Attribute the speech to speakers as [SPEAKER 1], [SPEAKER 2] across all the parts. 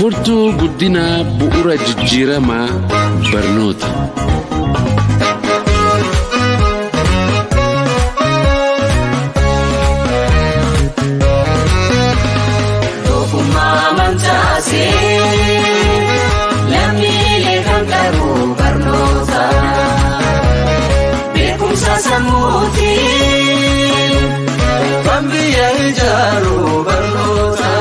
[SPEAKER 1] Furtuu guddinaa bu'uura jijjiiramaa barnoota.
[SPEAKER 2] Tokkummaa mancaasee lammiilee kan qabu barnoota. Beekumsa sammuutiin
[SPEAKER 3] kan biyya ijaaru barnoota.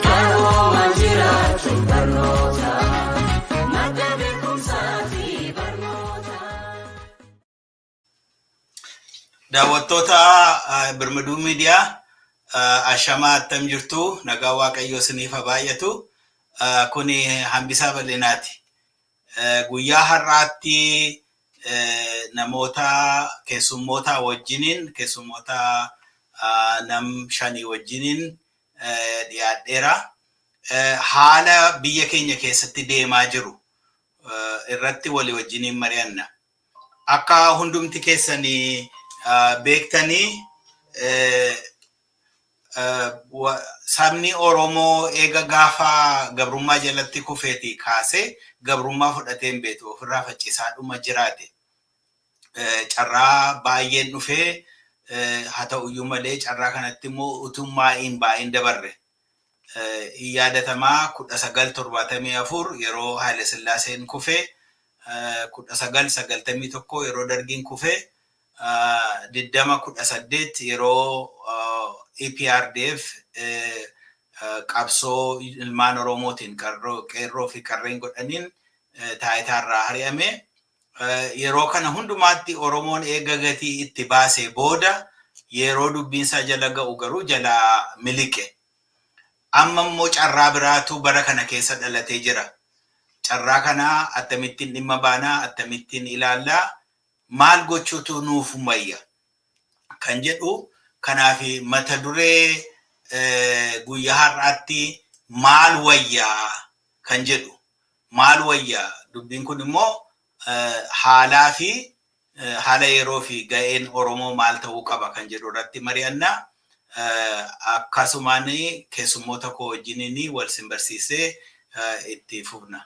[SPEAKER 2] Qaroomaan jiraachuu barnoota. Madda beekumsaati barnoota.
[SPEAKER 4] Daawwattoota Birmaduu Miidiyaa, ashamaa, attam jirtu? Nagaa Waaqayyoo isiniif haa baay'atu. Kuni Hambisaa Bal'inaati. Guyyaa har'aatti namoota keessummoota wajjiniin, keessummoota nam shanii wajjiniin dhiyaadheera. Haala biyya keenya keessatti deemaa jiru irratti walii wajjiniin mari'anna. Akka hundumti keessanii beektanii, sabni Oromoo eega gaafa gabrummaa jalatti kufeetii kaasee gabrummaa fudhatee hin beeku, ofirraa faccisaa dhuma jiraate. Carraa baay'een dhufee, haa ta'uyyuu malee carraa kanatti immoo utummaa hin baay'een dabarre. Hin yaadatamaa, 1974 yeroo Haile Sillaaseen kufee, 1991 yeroo Dargiin kufee, 2018 yeroo EPRDF qabsoo ilmaan Oromootiin qeerroo fi qarreen godhaniin taayitaarraa ari'ame. Yeroo kana hundumaatti Oromoon eega gatii itti baasee booda yeroo dubbiinsaa jala ga'u garuu jalaa miliqe. Amma immoo carraa biraatu bara kana keessa dhalatee jira. Carraa kana akkamittiin dhimma baanaa, akkamittiin ilaallaa, maal gochuutu nuuf wayya kan jedhu, kanaaf mata duree guyyaa har'aatti maal wayyaa kan jedhu. Maal wayyaa? Dubbiin kun immoo haalaa fi haala yeroo fi ga'een Oromoo maal ta'uu qaba kan jedhu irratti mari'annaa. Akkasumaan keessummoota koo wajjiniin wal sin barsiisee itti fufna.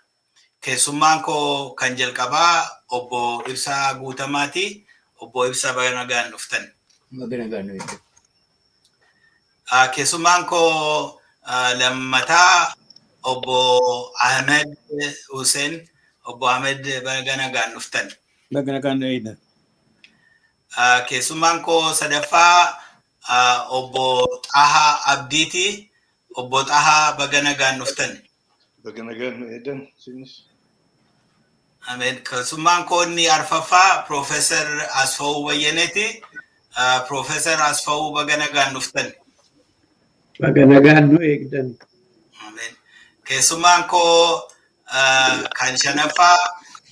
[SPEAKER 4] Keessummaan koo kan jalqabaa Obbo Ibsaa Guutamaati. Obbo Ibsaa, baga nagaan dhuftan.
[SPEAKER 5] Baga nagaan nu eegde.
[SPEAKER 4] Keessummaan koo lammataa Obbo Ahmed Hussein. Obbo Ahmed, baga nagaan dhuftan.
[SPEAKER 6] Baga nagaan nu eegde.
[SPEAKER 4] Keessummaan koo sadaffaa Obbo Xahaa Abdiiti. Obbo Xahaa, baga nagaan dhuftan.
[SPEAKER 7] Baga nagaan nu eegdan isinis.
[SPEAKER 4] Ameen. Keessummaan koo inni arfaffaa Profeesar Asfaw Bayyaneeti. Profeesar Asfaw, baga nagaan dhuftan.
[SPEAKER 8] Baga nagaan nu eegdan.
[SPEAKER 4] Ameen. Keessummaan koo kan shanaffaa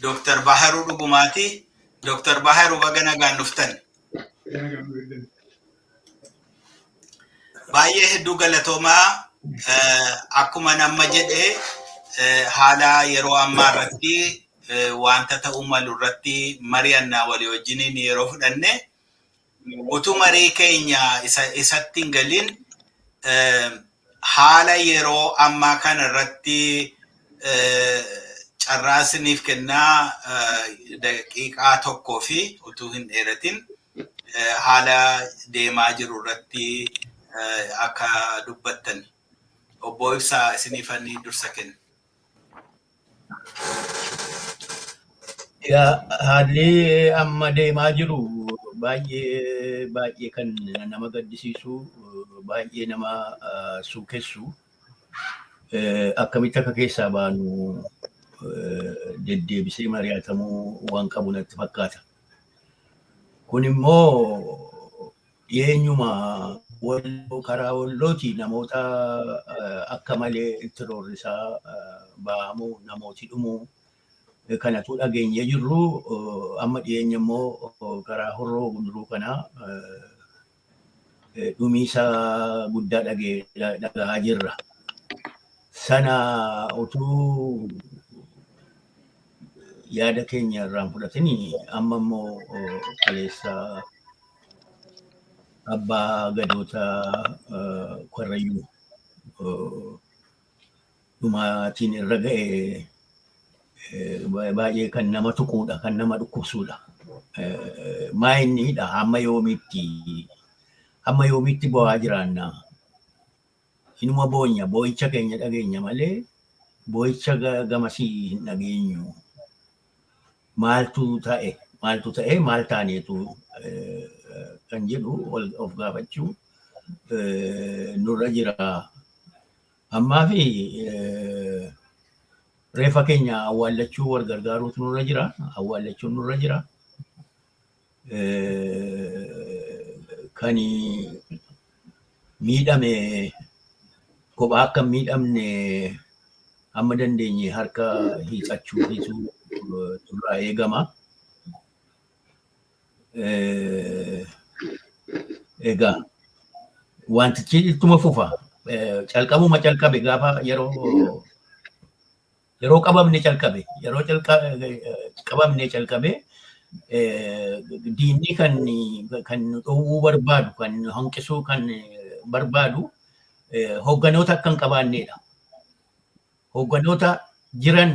[SPEAKER 4] Dooktar Baharuu Dhugumaati. Dooktar Baharuu, baga nagaan dhuftan. Baay'ee hedduu galatoomaa. Akkuma nama jedhee, haala yeroo ammaa irratti wanta ta'uu malu irratti mari'annaa walii wajjiniin yeroo fudhanne, utuu marii keenya isatti hin galin, haala yeroo ammaa kana irratti carraa isiniif kennaa, daqiiqaa tokkoo fi utuu hin dheeratin haala deemaa jiru irratti akka dubbattan. Obbo Ibsaa, isiniifan dursa kenna.
[SPEAKER 5] Haalli amma deemaa jiru baay'ee baay'ee kan nama gaddisiisu, baay'ee nama suukessu, akkamitti akka keessaa baanu deddeebisee mari'atamuu waan qabu natti fakkaata. Kun immoo dhiyeenyuma Walloo, karaa Wallooti namoota akka malee itti roorrisaa ba'amuu, namooti dhumuu kanatu dhageenyee jirru. Amma dhiyeenya immoo karaa Horroo Guduruu kana dhumiisa guddaa dhagahaa jirra. Sana utuu yaada keenya irraan fudhatini, amma immoo kaleessa abbaa gadoota Karrayyuu Dhumaatiin irra ga'e baay'ee kan nama tuquudha, kan nama dhukkubsuudha. Maa innidha, hamma yoomiitti bo'aa jiraanna? Inuma boonya, boo'icha keenya dhageenya malee boo'icha gamasii hin dhageenyu. Maaltu ta'e, maaltu ta'e, maal taaneetu kan jedhu of gaafachuu nurra jira. Ammaa fi reefa keenya awwaallachuu wal gargaaruutu nurra jira. Awwaallachuun nurra jira. Kan miidhame kophaa akka hin miidhamne hamma dandeenye harka hiixachuufitu nurraa eegama. Egaa wantichi ittuma fufa. Calqabuma calqabe, gaafa yeroo qabamne calqabe, yeroo qabamne calqabe, diinni kan nu dhowwuu barbaadu, kan nu hanqisuu kan barbaadu hoogganoota akka hin qabaannedha. Hoogganoota jiran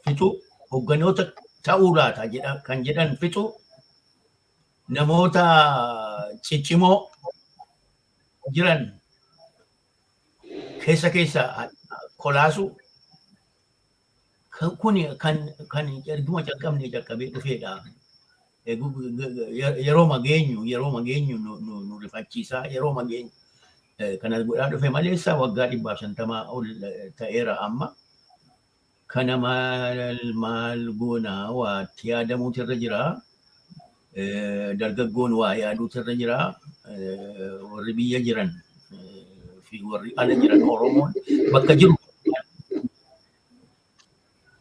[SPEAKER 5] fixu, hoogganoota ta'uu laata kan jedhan fixu, namoota ciccimoo jiran keessa keessa kolaasu. Kun kan erguma calqabne calqabee dhufeedha. Yeroo mageenyu nu rifachiisaa, yeroo mageenyu kanas godhaa dhufe maleessa waggaa 150 ol ta'eera amma. Kana maal maal goonaa? Waatti yaadamuutu irra jira. Dargaggoon waa yaaduutu irra jira. Warri biyya jiran fi warri ala jiran, Oromoon bakka jiru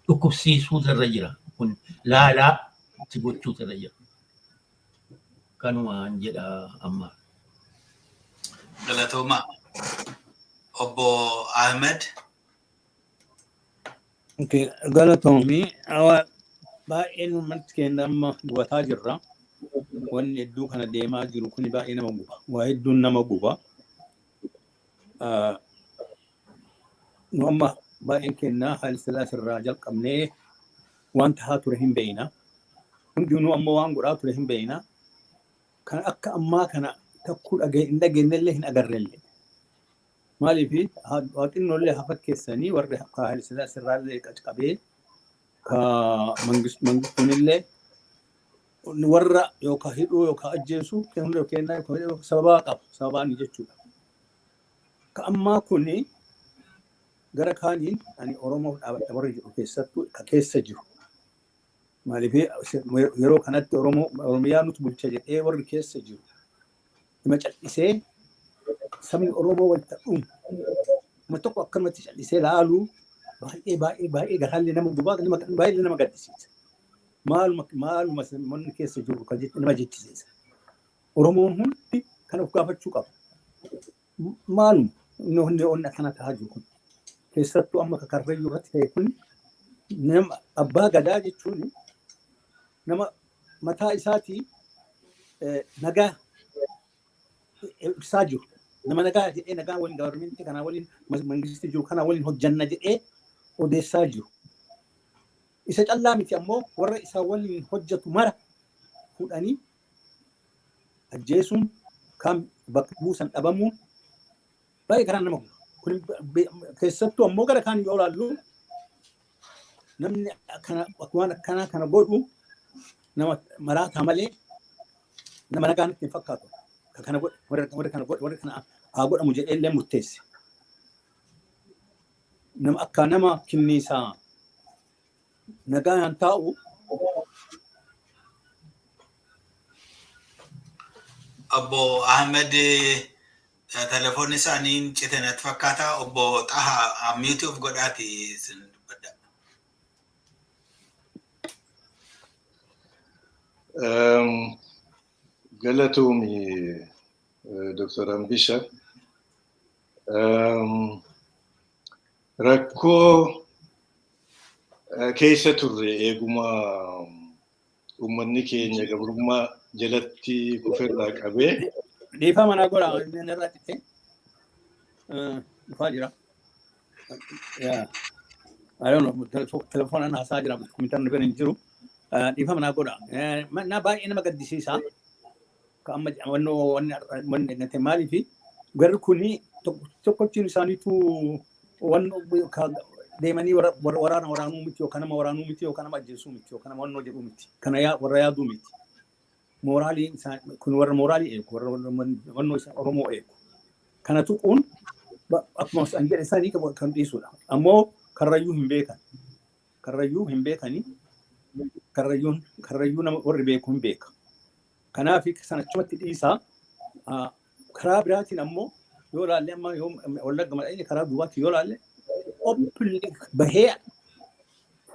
[SPEAKER 5] dhukkubsiisuutu irra jira. Kun laalaa itti gochuutu irra jira. Kanumaan jedha amma.
[SPEAKER 4] Galatooma. Obbo Ahmed.
[SPEAKER 6] Galatoomii, baay'een uummanni keenya amma gubataa jirra. Wanni hedduu kana deemaa jiru kun baay'ee nama guba. Waa hedduun nama guba. Nu amma baay'een keenya Haayile Sillaasee irraa jalqabnee waan tahaa ture hin beekna. Hundinuu ammoo waan godhaa ture hin beekna. Kan akka ammaa kana takkuu hin dhageenyellee hin agarrellee. Maaliif, waa xinnollee haa fakkeessanii, warri Haayile Sillaasee irraallee qabee ka Mangistuunillee warra yookaan hidhuu yookaan ajjeesuu kennaa sababaa qabu, sababaan jechuudha. Ka ammaa kuni gara kaaniin ani Oromoof dhaabadha warri jedhu, keessattuu ka keessa jiru. Maaliif, yeroo kanatti Oromoo Oromiyaa nuti bulcha jedhee warri keessa jiru hima cal'isee sabni Oromoo walitti dhumu. Nama tokko akkanumatti cal'isee laaluu baay'ee baay'ee baay'ee garaallee nama gubaa, baay'ee nama gaddisiisa. Maaluma maaluma manni keessa jiru kan nama jechisiisa. Oromoon hundi kan of gaafachuu qaba. Maaluma inni hundi onna kana ta'aa jiru kun. Keessattuu amma Karrayyuu irratti ta'e kun, nama abbaa gadaa jechuun nama mataa isaatii nagaa ibsaa jiru. Nama nagaa jedhee, nagaa waliin, government kanaa waliin, mangistii jiru kanaa waliin hojjanna jedhee odeessaa jiru. Isa callaa miti, ammoo warra isaa waliin hojjetu mara fuudhanii ajjeesuun, kan bakka buusan dhabamuun baay'ee karaan nama guba. Kun keessattuu ammoo gara kaan yoo ilaallu, namni akkana waan akkanaa kana godhu nama maraataa malee nama nagaan itti hin fakkaatu. Ka kana godhe, warra kana godhe, warra kana haa godhamu jedhee illee murteesse. Nama akka nama kinniisaa nagaan taa'u.
[SPEAKER 4] Obbo Ahmed telefoonni isaanii cite natti fakkaata. Obbo Xaha, mute of godhaati isin dubbadha.
[SPEAKER 7] Galatoomi, Dr. Ambisha. Rakkoo keessa turre eeguma uummanni keenya gabrummaa jalatti kufeerraa qabee.
[SPEAKER 6] Dhiifama naa godha, inni irraa cite. Dhufaa jira. Yeah. I don't know, telefoonaan haasaa jira, kompiitarri bira hin jiru. Dhiifama naa godha. Na baay'ee nama gaddisiisa. Ka amma wannoo wanni wanni nate maaliifi garri kuni tokkochiin isaaniitu wannoo deemanii waraana waraanuu miti, yookaan nama waraanuu miti, yookaan nama ajjeesuu miti, yookaan nama wannoo jedhuu miti. Kana warra yaaduu miti. Mooraalii isaan kun warra mooraalii eegu, warra wannoo isaa Oromoo eegu. Kana tuquun akkuma an jedhe sanii kan dhiisudha. Ammoo Karrayyuu hin beekan. Karrayyuu hin beekanii. Karrayyuun Karrayyuu nama warri beeku hin beeka. Kanaaf sana achumatti dhiisaa. Karaa biraatiin ammoo yoo ilaalle, amma yoo Wallagga madhanii karaa duubaatti yoo ilaalle, openly bahee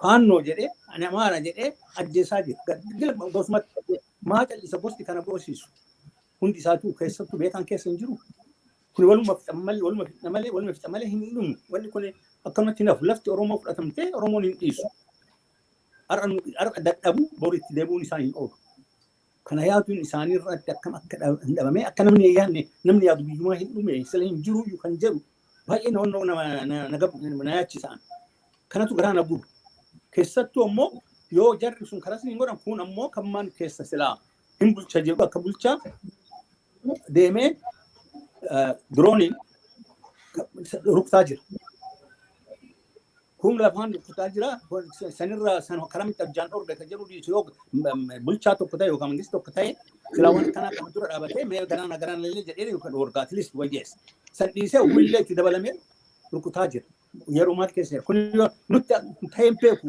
[SPEAKER 6] Faannoo jedhee, ani Amaara jedhee ajjeesaa jira. Gosumatti maa callisa gosti kana boosisu? Hundi isaatu keessattuu beekan keessa hin jiru. Kun waluma fixa malee, waluma fixa malee, waluma fixa malee hin dhumu. Wanni kun akkanumatti hin hafu. Lafti Oromoo fudhatamtee Oromoon hin dhiisu. Har'a dadhabu, boru itti deebi'uun isaan hin oolu. Kana yaaduun isaanii irratti akkam akka hin dhabame, akka namni hin yaadne, namni yaadu biyyumaa hin dhume, sila hin jiru kan jedhu baay'ee nama na yaachisaan. Kanatu garaa na guba. Keessattuu ammoo yoo jarri sun karaa hin godhan, kun ammoo kan maan keessa silaa hin bulcha jedhu akka bulchaa deemee dirooniin rukutaa jira. Kun lafaan rukutaa jira. Sanirraa san karamitti abjaan dhorga kan jedhu dhiisu, yoo bulchaa tokko ta'e yookaan mangisti tokko ta'e, silaa waan kanaa kana dura dhaabatee mee garaana garaana illee jedhee yookaan dhorga, at least wayyeessa. San dhiisee uwwillee itti dabalamee rukutaa jira. Yeroo maal keessa jira? Kun nutti ta'ee hin beeku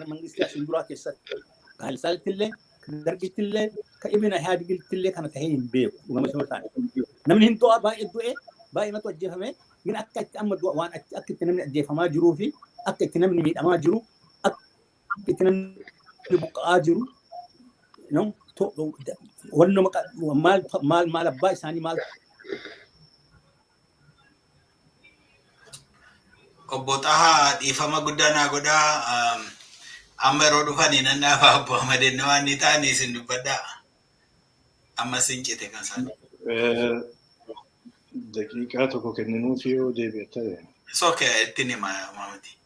[SPEAKER 6] mangistii asiin duraa keessatti. Kaalisaalitti illee, Dargitti illee, ka ibina Ihaadigiltti illee kana ta'ee hin beeku. Dhugama isa ta'e. Namni hin du'a, baay'ee du'e, baay'ee matu ajjeefame. Gin akka itti amma du'a waan akka itti namni ajjeefamaa jiruu fi akka itti namni miidhamaa jiru, akka itti namni buqqa'aa jiru, wanni maal maal maal abbaa isaanii maal
[SPEAKER 4] Obbo Xahaa, dhiifama guddaa naa godhaa. Amma yeroo dhufanii nan dhaafa. Obbo Ahmad waan ni ta'anii isin dubbadhaa. Amma isin cite kan isaan.
[SPEAKER 7] Daqiiqaa tokko kenninuufi yoo deebi'e ta'e.
[SPEAKER 4] It's okay, ittiin hima maamati.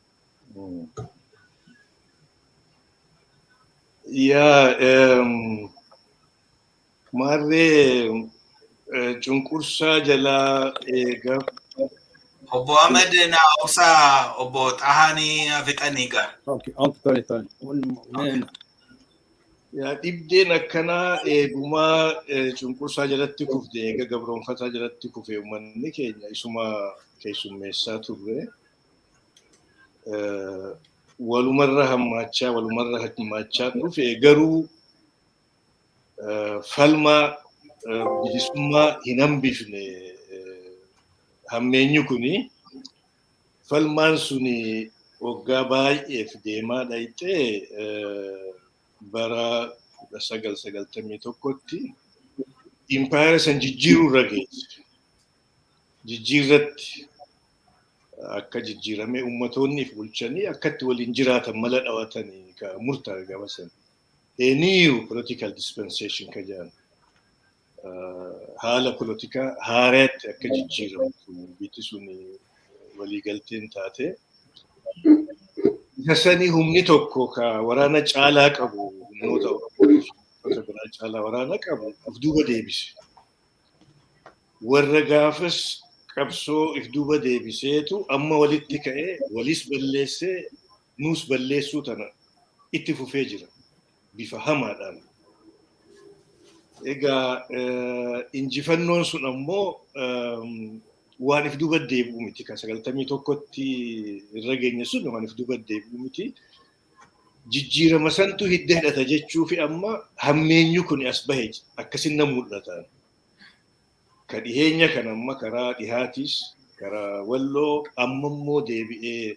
[SPEAKER 7] Yaa, maarree cunqursaa jalaa eega.
[SPEAKER 4] Obbo Ahmad, naa obsaa, obbo Xahaanii fixanii gaa.
[SPEAKER 6] Okay, tole tole.
[SPEAKER 7] Yaa, dhibdeen akkanaa eegumaa cunqursaa jalatti kufte, eega gabroonfataa jalatti kufe, uummanni keenya isuma keessummeessaa turre. Walumarra hammaachaa, walumarra hammaachaa dhufe, garuu falmaa bilisummaa hin hambifne hammeenyi kuni. Falmaan suni waggaa baay'eef deemaa dhayxee bara 1991tti impaayera san jijjiiruu irra geesse. Jijjiirratti akka jijjiiramee ummatoonni if bulchanii akkatti waliin jiraatan mala dhawatanii ka murtaa'e gaafa san. A new political dispensation ka jedhan, haala polotikaa haaraatti akka jijjiiramtu biyyi sun waliigalteen taate. Isa sanii humni tokko ka waraana caalaa qabu, humnoota Oromoo biraa caalaa waraana qabu, of duuba deebise. Warra gaafas qabsoo if duuba deebiseetu amma walitti ka'ee walis balleessee nuus balleessuu tana itti fufee jira bifa hamaadhaan. Egaa injifannoon sun ammoo waan if duuba deebi'u miti. Kan 91tti irra geenye sun waan if duuba deebi'u miti. Jijjiirama santu hidda hidhata jechuu fi amma hammeenyi kun as bahe akkasin nan mul'ata. Ka dhiheenya kan amma karaa dhihaatis, karaa Walloo, amma immoo deebi'ee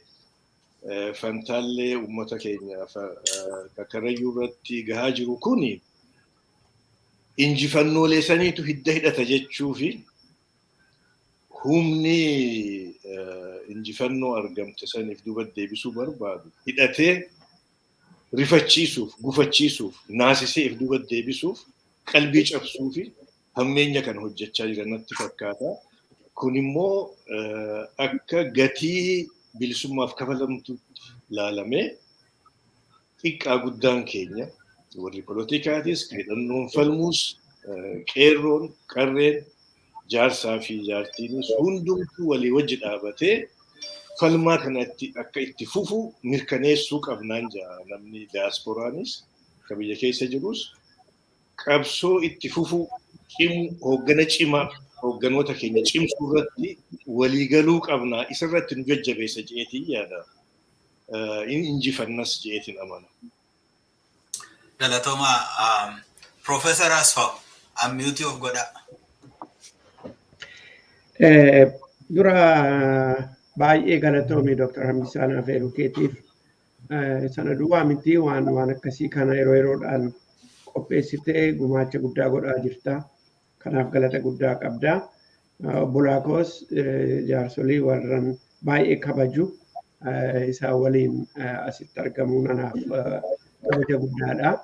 [SPEAKER 7] Fantaallee uummata keenya Karrayyuu irratti gahaa jiru kuni injifannoolee saniitu hidda hidhata jechuu fi humni injifannoo argamte saniif duuba deebisuu barbaadu hidhatee rifachiisuuf, gufachiisuuf, naasisee if duuba deebisuuf, qalbii cabsuu fi hammeenya kana hojjechaa jiran natti fakkaata. Kun immoo akka gatii bilisummaaf kafalamtutti laalamee xiqqaa guddaan keenya, warri polotikaatis, hidhannoon falmuus, qeerroon, qarreen, jaarsaa fi jaartiinis hundumtuu walii wajji dhaabatee falmaa kanatti akka itti fufu mirkaneessuu qabnaan jaa. Namni diyaasporaanis ka biyya keessa jirus qabsoo itti fufu cimu, hooggana cimaa, hoogganoota keenya cimsuu irratti waliigaluu qabnaa, isarratti nu jajjabeessa jeetiin yaada. Injifannas jeetiin amana.
[SPEAKER 4] Galatooma. Professor Asfaw, unmute of godha.
[SPEAKER 8] Dura baay'ee galatoomi, Dr. Hambisaan, affeeruu keetiif. Sana duwwaa miti, waan akkasii kana yeroo yeroodhaan qopheessitee gumaacha guddaa godhaa jirta. Kanaaf galata guddaa qabda. Obbolaa koos, jaarsolii warran baay'ee kabaju, isaan waliin asitti argamuun anaaf kabaja guddaadha.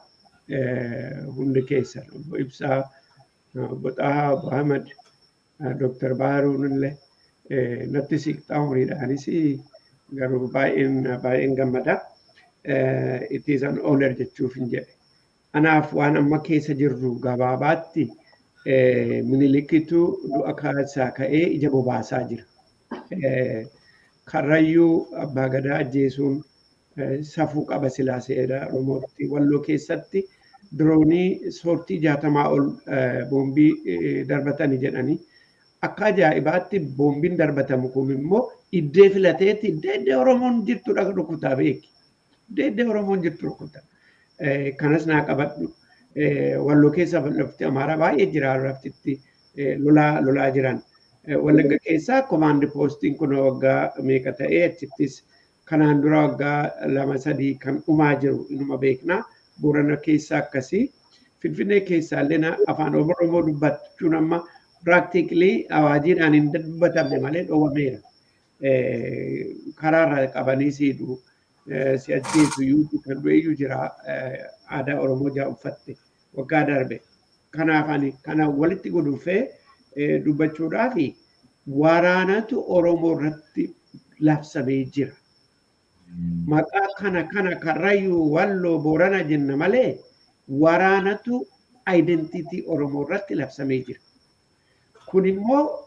[SPEAKER 8] Hundi keessan, Obbo Ibsaa, Obbo Xahaa, Obbo Ahmad, Dr. Baaruun illee natti siqxaa umriidhaanis, garuu baay'een baay'een gammada. It is an honor jechuuf hin jedhe. Anaaf waan amma keessa jirru gabaabaatti Minilikitu du'a keessaa ka'ee ija bobaasaa jira. Karrayyuu abbaa gadaa ajjeesuun safuu qaba silaa seera Oromootti. Walloo keessatti diroonii soortii 60 ol boombii darbatanii jedhanii, akka ajaa'ibaatti boombiin darbatamu kun immoo iddee filateeti iddee iddee Oromoon jirtu rukutaa beeki. Iddee iddee Oromoon jirtu rukuta. Kanas naa qabadhu. Walloo keessa lafti Amaaraa baay'ee jira, laftitti lolaa lolaa jiran. Wallagga keessaa command postiin kun waggaa meeqa ta'ee, achittis kanaan dura waggaa 2, 3 kan dhumaa jiru inuma beekna. Boorana keessaa akkasii. Finfinnee keessaa illee afaan Oromoo dubbachuun amma practically awaajiidhaan hin dubbatamne malee dhoowwameera. Karaarra qabanii siidhu, si ajjeesu iyyuu, kan du'e iyyuu jira aadaa Oromoo jaa uffatte waggaa darbe. Kanaaf ani kana walitti gudunfee dubbachuudhaaf, waraanatu Oromoo irratti labsamee jira. Maqaa kana kana Karrayyuu, Walloo, Boorana jenna malee waraanatu identity Oromoo irratti labsamee jira. Kun immoo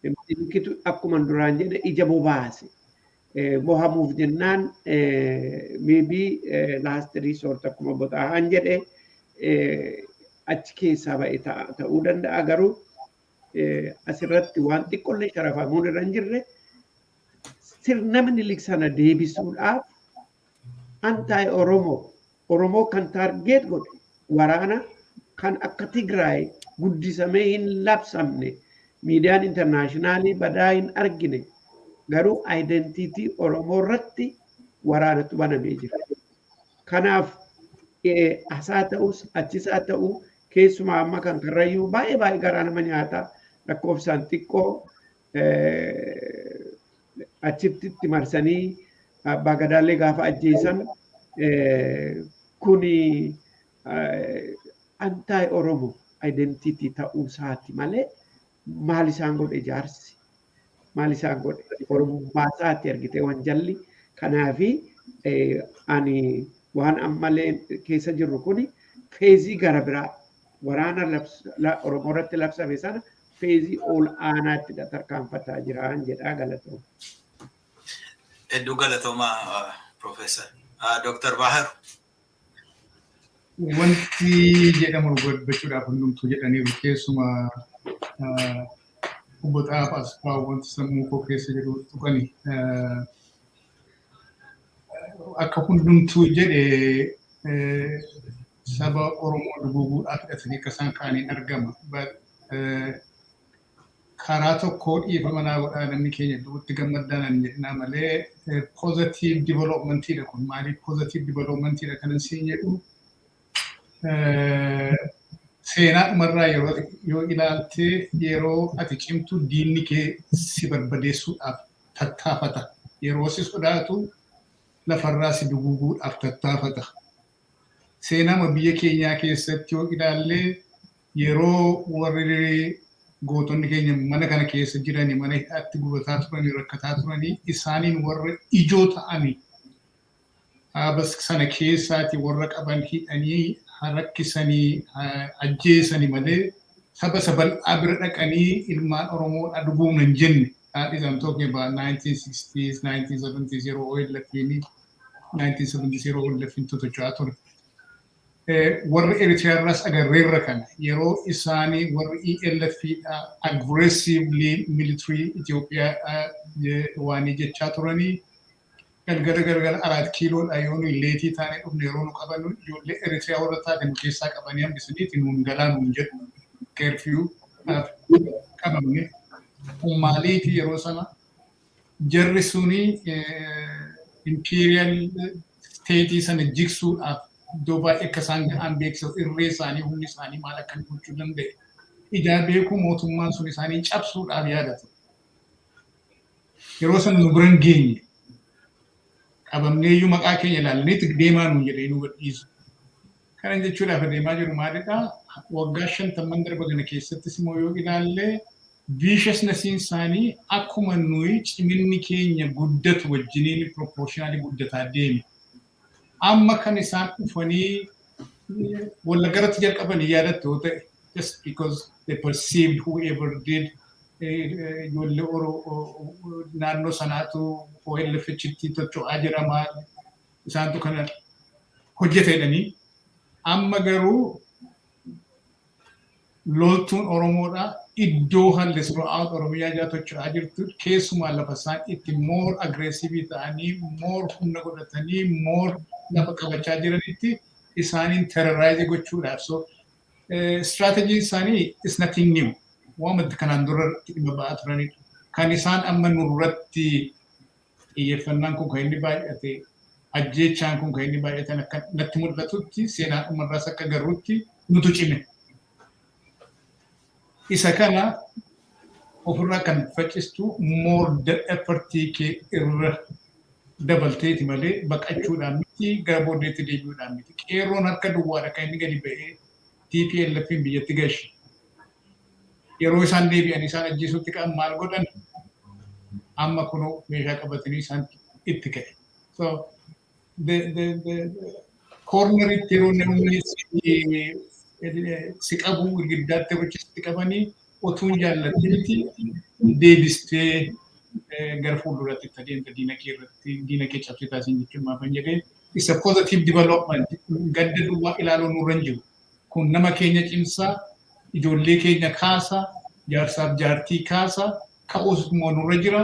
[SPEAKER 8] Minilikitu akkuma duraan jedhe ija bobaase. Mohamuuf jennaan maybe last resort akkuma Boxahaan jedhe achi keessaa ba'e ta'uu danda'a, garuu asirratti waan xiqqollee sharafamuun irra hin jirre, sirna Minilik sana deebisuudhaaf anti Oromoo, Oromoo kan target godhe waraana kan akka Tigraay guddisamee hin labsamne, miidiyaan international badaa hin argine, garuu identity Oromoo irratti waraanatu banamee jira. Kanaaf asaa ta'us achisaa ta'u, keessumaa amma kan Karrayyuu baay'ee baay'ee garaa nama nyaata, lakkoofsaan xiqqoo achitti itti marsanii abbaa gadaallee gaafa ajjeesan, kuni anti Oromo identity ta'uu isaati malee maal isaan godhe jaarsi, maal isaan godhe? Oromummaa isaati argite wanjalli. Kanaafi ani waan ammallee keessa jirru kuni phase gara biraa, waraana Oromoo irratti labsame sana phase ol aanaatti tarkaanfataa jiraan jedhaa. Galatooma.
[SPEAKER 4] Hedduu galatoomaa, Profeesar. Dooktar Baharu.
[SPEAKER 9] Wanti jedhamu dubbachuudhaaf hundumtuu jedhaniiru. Keessumaa obbo Xaafaa Asfaa wanti sammuu koo keessa jiru tuqani. Akka hundumtuu jedhe, saba Oromoo duguuguudhaaf hidhatanii akka isaan ka'aniin argama. Karaa tokko dhiifama naa godhaa, namni keenya du'utti gammaddaan hin jedhinaa malee, positive developmentiidha kun. Maaliif positive developmentiidha kanan siin jedhu? Seenaa dhumarraa yeroo yoo ilaalte, yeroo ati cimtu diinni kee si barbadeessuudhaaf tattaafata. Yeroo si sodaatu lafarraa si duguuguudhaaf tattaafata. Seenaama biyya keenyaa keessatti yoo ilaalle, yeroo warri Gootonni keenya mana kana keessa jiranii, mana hidhaatti gubataa turanii, rakkataa turanii, isaaniin warra ijoo ta'anii dhaaba sana keessaati warra qaban hidhanii, rakkisanii, ajjeesanii malee saba isa bal'aa bira dhaqanii ilmaan Oromoodha dhuguun hin jenne. That is, I'm talking about 1960s, 1970s, yeroo OLF'n 1970s, yeroo OLF'n totocho'aa ture. Warra Eritreerraas agarreerra kana, yeroo isaanii warri ELF aggressively military Itoophiyaa waan jechaa turanii, galgala galgala Araat Kiiloodha yoo nuyi late taanee dhufne, yeroo nu qabannu, ijoollee Eritreyaa warra taate nu keessaa qabanii hambisaniiti nuun galaa nuun jedhu, curfew qabamne. Maaliifi yeroo sana jarri suni imperial state sana jigsuudhaaf iddoo baay'ee akka isaan ga'an beeksisu, irree isaanii, humni isaanii maal akka gochuu danda'e. Ijaa beekuu mootummaan sun isaanii cabsuudhaaf yaadatu. Yeroo sana nu bira hin geenye. Qabamneeyyuu maqaa keenya ilaalaniitti deemaa nuun jedhee nu gadhiisu. Kana jechuudhaaf adeemaa jiru maalidhaa? Waggaa 50n darba kana keessattis immoo yoo ilaalle, viciousnessiin isaanii akkuma nuyi ciminni keenya guddatu wajjiniin proportionally guddataa deeme. Amma kan isaan dhufanii Wallaggaratti jalqabanii yaadattu yoo ta'e, just because they perceived whoever did ijoollee naannoo sanaatu OLF'tti tocho'aa jira, maal isaantu kana hojjete jedhanii. Amma garuu loltuun Oromoodha iddoo halli throughout Oromiyaa jala tocho'aa jirtu, keessumaa lafa isaan itti more aggressive ta'anii, more humna godhatanii, more lafa qabachaa jiranitti isaaniin terrorize gochuudhaaf. So strategy isaanii is nothing new. Waan kanaan dura dhimma ba'aa turanidha. Kan isaan amma nurratti xiyyeeffannaan kun kan inni baay'ate, ajjeechaan kun kan inni baay'atan, akka natti mul'atutti, seenaan dhumarraas akka garrutti, nutu cime. Isa kana ofirraa kan faccistu more effortii kee irra dabalteeti malee baqachuudhaan miti, gara booddeetti deebi'uudhaan miti. Qeerroon harka duwwaadha kan inni gadi ba'ee TPLFin biyyatti gashe. Yeroo isaan deebi'an isaan ajjeesuutti qaban maal godhan? Amma kunoo meeshaa qabatanii isaan itti ka'e. So the corneritti yeroo namni si qabu, girgiddaatti ruchisitti qabanii, otuu hin jaallatinitti deebistee gara fuulduraatti itti adeemta, diina kee irratti diina kee cabsitaa siin jechuun maafan jedhee, isa positive development gadda duwwaa ilaaluu nurra hin jiru. Kun nama keenya cimsaa, ijoollee keenya kaasa, jaarsaaf jaartii kaasa, ka'uus immoo nurra jira.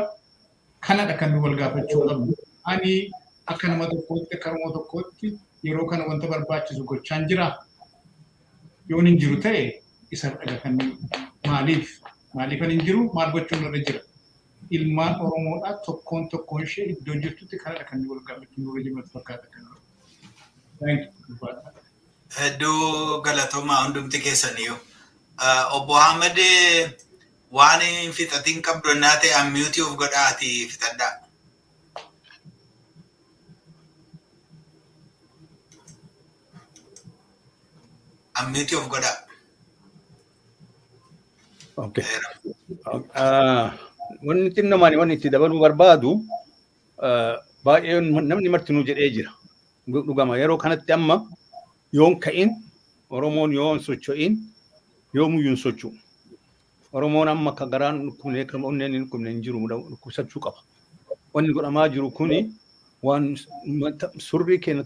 [SPEAKER 9] Kanadha kan nu wal gaafachuu qabnu. Ani akka nama tokkootti, akka Oromoo tokkootti, yeroo kana wanta barbaachisu gochaan jira. Yoon hin jiru ta'e, isa dhaga kan maaliif hin jiru, maal gochuun nurra jira? Ilmaan Oromoodhaa tokkoon tokkoon ishee iddoo jirtutti kanadha kan nu wal gaafachuu nurra jiru fakkaata kan. Thank you.
[SPEAKER 4] Hedduu galatoomaa hundumti keessaniyyuu. Obbo Ahmed, waan hin fixatiin qabdu ennaa ta'e, unmute of godhaati fixadhaa. Unmute of godhaa.
[SPEAKER 6] Okay. Wanni xinnomaan wanni itti dabaluu barbaadu, baay'ee namni martinuu jedhee jira. Dhugama yeroo kanatti amma yoon ka'in, Oromoon yoon socho'in, yoomuyyuu hin socho'u. Oromoon amma akka garaan dhukkubnee kan onneen hin dhukkubne hin jiru, dhukkubsachuu qaba. Wanni godhamaa jiru kuni waan surrii keenya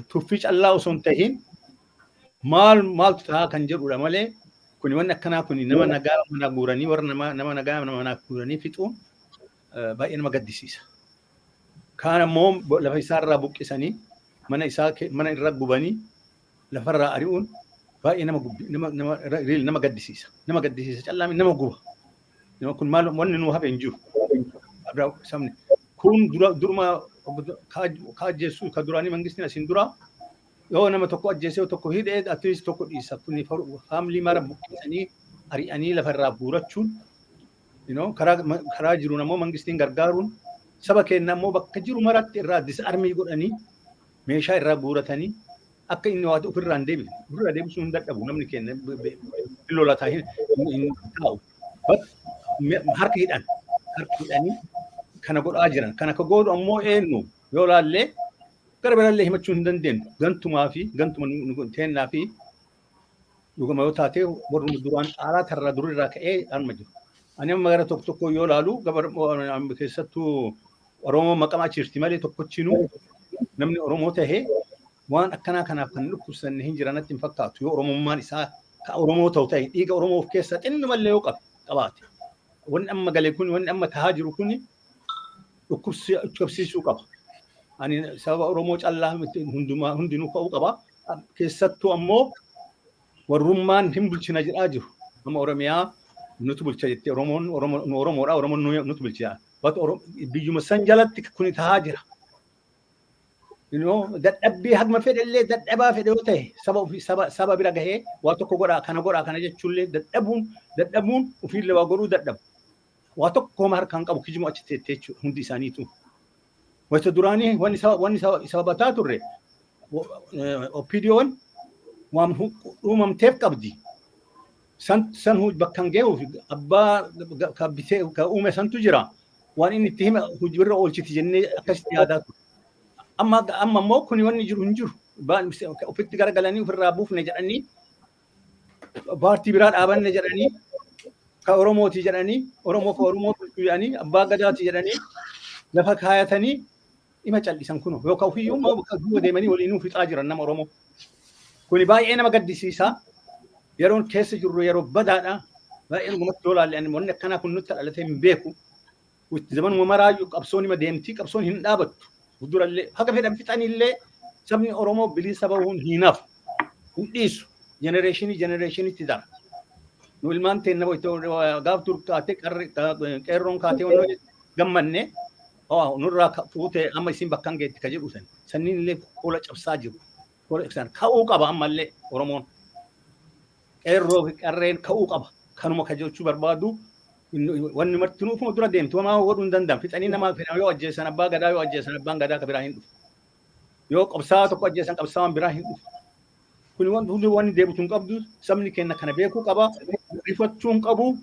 [SPEAKER 6] tuffii callaa osoo hin tahin maal maaltu ta'a kan jedhudha malee, kuni wanni akkanaa kuni nama nagaa mana guuranii, warra nama nagaa mana guuranii fixuun baay'ee nama gaddisiisa. Kaan ammoo lafa isaarraa buqqisanii, mana isaa mana irra gubanii, lafarraa ari'uun baay'ee nama nama nama nama gaddisiisa. Nama gaddisiisa callaa nama guba. Nama kun maal wanni nu hafe hin jiru. Sabni kun dura duruma ka ajjeessu ka duraanii mangistiin asiin dura yoo nama tokko ajjeesee yoo tokko hidhee, at least tokko dhiisa. Kun family mara buqqisanii ari'anii lafarraa guurachuun, karaa jiruun ammoo mangistiin gargaaruun, saba keenya ammoo bakka jiru maratti irraa disarm godhanii, meeshaa irraa guuratanii. Akka inni waa ofirraa hin deebifne, ofirraa deebisuu hin dadhabu namni keenya lolataa hin taa'u. Harka hidhan, harka hidhanii kana godhaa jiran. Kana ka godhu ammoo eenyu yoo laallee gara biraallee himachuu hin dandeenyu. Gantumaa fi gantuma teennaa fi dhuguma yoo taate warri duraan caalaa tarraa durirraa ka'ee anuma jiru. Ani amma gara tokko tokko yoo laalu keessattuu Oromoo maqama achiirti malee tokkochinuu namni Oromoo tahee waan akkanaa kanaaf kan dhukkubsanne hin jiran natti hin fakkaatu yoo Oromummaan isaa ka Oromoo ta'u ta'e dhiiga Oromoo of keessaa xinnumallee yoo qabaate. Wanni amma gale kun, wanni amma tahaa jiru kun dhukkubsiisuu qaba. Ani sababa Oromoo callaa hundumaa hundinuu ka'uu qaba. Keessattuu ammoo warrummaan hin bulchina jedhaa jiru. Amma Oromiyaa nutu bulcha jettee Oromoon nu Oromoodha, Oromoon nutu bulcha. Biyyuma san jalatti kuni tahaa jira. Dadhabbii hagma fedhellee dadhabaa fedhe yoo ta'e saba ofii saba bira gahee waa tokko godhaa kana godhaa kana jechuullee dadhabuun ofiillee waa godhuu dadhabu. Waa tokko homa harkaan qabu kijimoo achi teettee jechuudha hundi isaaniitu. Wayita duraanii wanni sababataa turre OPDO'n waan uumamteef qabdi. San san bakka hin ga'uuf abbaa ka bitee ka uume santu jira. Waan inni itti hime hojiirra oolchiti jennee akkasitti yaadaa turre. Amma immoo kuni wanni jiru hin jiru. Ofitti garagalanii ofirraa buufne jedhanii, paartii biraa dhaabanne jedhanii, ka Oromooti jedhanii, Oromoo ka Oromoo bulchu jedhanii, abbaa gadaati jedhanii lafa kaayatanii dhima cal'isan kuno yookaan ofiiyyuu immoo bakka duuba deemanii waliinuu fixaa jiran nama Oromoo. Kuni baay'ee nama gaddisiisa. Yeroon keessa jirru yeroo badaadha. Baay'ee dhugumatti yoo ilaalle ani wanni akkanaa kun nutti dhalatee hin beeku. Zamanuma maraayyuu qabsoon hima deemti, qabsoon hin dhaabattu. Fuuldurallee haga fedhan fixanillee sabni Oromoo bilisa bahuun hin hafu. Hin dhiisu. Generation generationitti dara. Nu ilmaan teenna gaaf dur kaatee qeerroon kaatee wannoo gammanne nurraa fuutee amma isin bakka hin geetti ka jedhu san. Sanniin illee koola cabsaa jiru. Koola ibsaan ka'uu qaba ammallee Oromoon. Qeerroo fi qarreen ka'uu qaba. Kanuma ka jechuu barbaadu wanni martinuu ufuma dura deemti. Wamaa godhuu hin danda'an. Fixanii nama fedhan yoo ajjeesan, abbaa gadaa yoo ajjeesan, abbaan gadaa ka biraa hin dhufu. Yoo qabsaa'aa tokko ajjeesan, qabsaa'aan biraa hin dhufu. Kuni wanti hundi wanni deebitu hin qabdu. Sabni keenya kana beekuu qaba. Rifachuu hin qabu.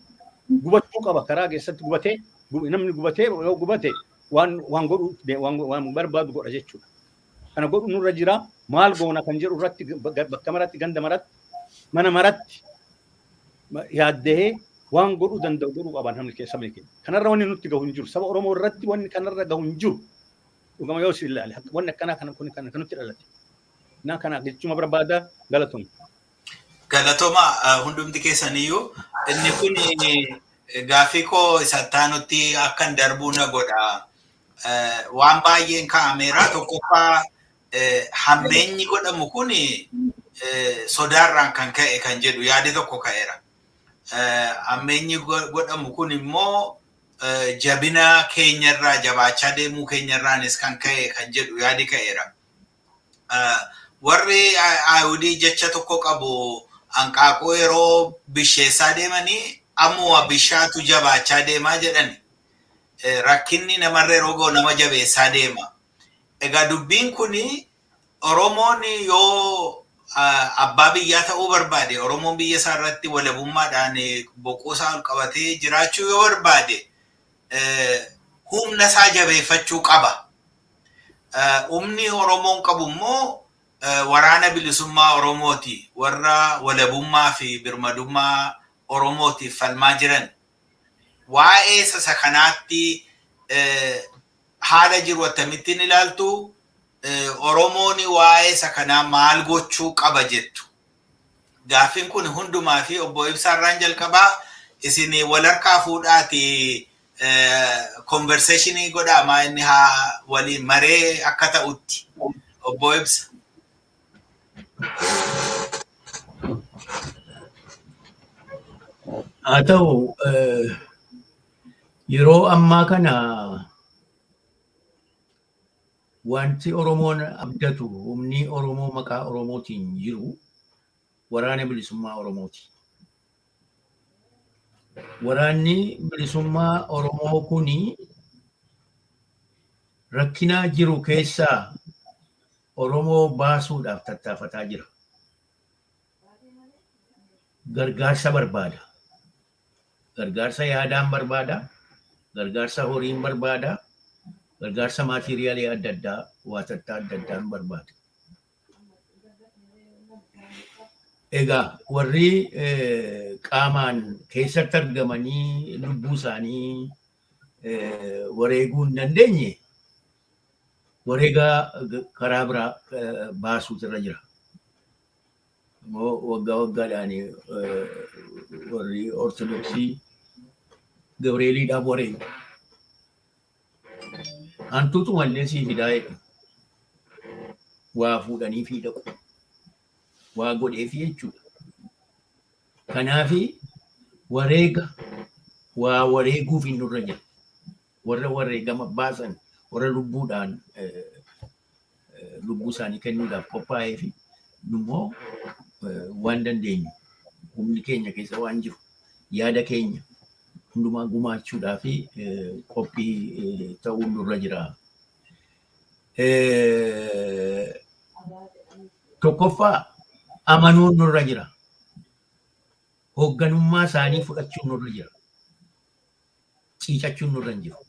[SPEAKER 6] Gubachuu qaba. Karaa keessatti gubatee namni gubatee yoo gubate waan godhu waan barbaadu godha jechuudha. Kana godhu nurra jira. Maal goona kan jedhu irratti bakka maratti, ganda maratti, mana maratti yaaddee waan godhuu danda'u godhuu qaba namni keessa sabni keenya. Kanarra wanni nutti gahu hin jiru. Saba Oromoo irratti wanni kanarra gahu hin jiru. Dhugama yoo si ilaale wanni akkanaa kana kun kan nutti dhalate. Na kana jechuma barbaada, galatooma.
[SPEAKER 4] Galatooma hundumti keessaniyyuu. Inni kun gaaffii koo isa taanutti akkan darbuu na godha. Waan baay'een kaa'ameera. Tokkoffaa, hammeenyi godhamu kun sodaarraan kan ka'e kan jedhu yaadi tokko ka'eera. Hammeenyi godhamu kun immoo jabina keenyarraa, jabaachaa deemuu keenyarraanis kan ka'e kan jedhu yaadi ka'eera. Warri Ayihudii jecha tokko qabu, hanqaaquu yeroo bisheessaa deemanii ammuma bishaatu jabaachaa deemaa jedhani. Rakkinni namarra yeroo ga'u nama jabeessaa deema. Egaa dubbiin kuni Oromoon yoo abbaa biyyaa ta'uu barbaade, Oromoon biyya isaa irratti walabummaadhaan boquu isaa ol qabatee jiraachuu yoo barbaade, humna isaa jabeeffachuu qaba. Humni Oromoon qabu immoo waraana bilisummaa Oromooti. Warra walabummaa fi birmadummaa Oromootiif falmaa jiran. Waa'ee isa kanaatti haala jiru akkamittiin ilaaltu? Oromoon waa'ee isa kanaa maal gochuu qaba jettu? Gaaffiin kun hundumaa fi obbo Ibsaarraan jalqabaa. Isin wal harkaa fuudhaati conversation godhaa, maa inni haa waliin maree akka ta'utti. Obbo Ibsa.
[SPEAKER 5] Haa ta'u, yeroo ammaa kana wanti Oromoon abdatu, humni Oromoo maqaa Oromootiin jiru waraana bilisummaa Oromooti. Waraanni bilisummaa Oromoo kuni rakkina jiru keessaa Oromoo baasuudhaaf tattaafataa jira. Gargaarsa barbaada. Gargaarsa yaadaan barbaada. Gargaarsa horiin barbaada. Gargaarsa maatiriyaalii adda addaa, waatattaa adda addaan barbaada. Egaa warri qaamaan keessatti argamanii lubbuu isaanii wareeguu hin dandeenye wareegaa karaa biraa baasuutu irra jira. Immoo waggaa waggaadhaan warri Ortodoksii Gabreeliidhaaf wareegu. Hantuutuma illee sii fidaa jedhu. Waa fuudhanii fi dhaqu. Waa godheefi jechuudha. Kanaafi wareega waa wareeguuf hin nurra jira. Warra wareegama baasan, warra lubbuudhaan lubbuu isaanii kennuudhaaf qophaa'ee fi immoo waan dandeenyu, humni keenya keessa waan jiru, yaada keenya hundumaa gumaachuudhaa fi qophii ta'uun nurra jira. Tokkoffaa, amanuun nurra jira. Hoogganummaa isaanii fudhachuun nurra jira. Ciicachuun nurra hin jiru.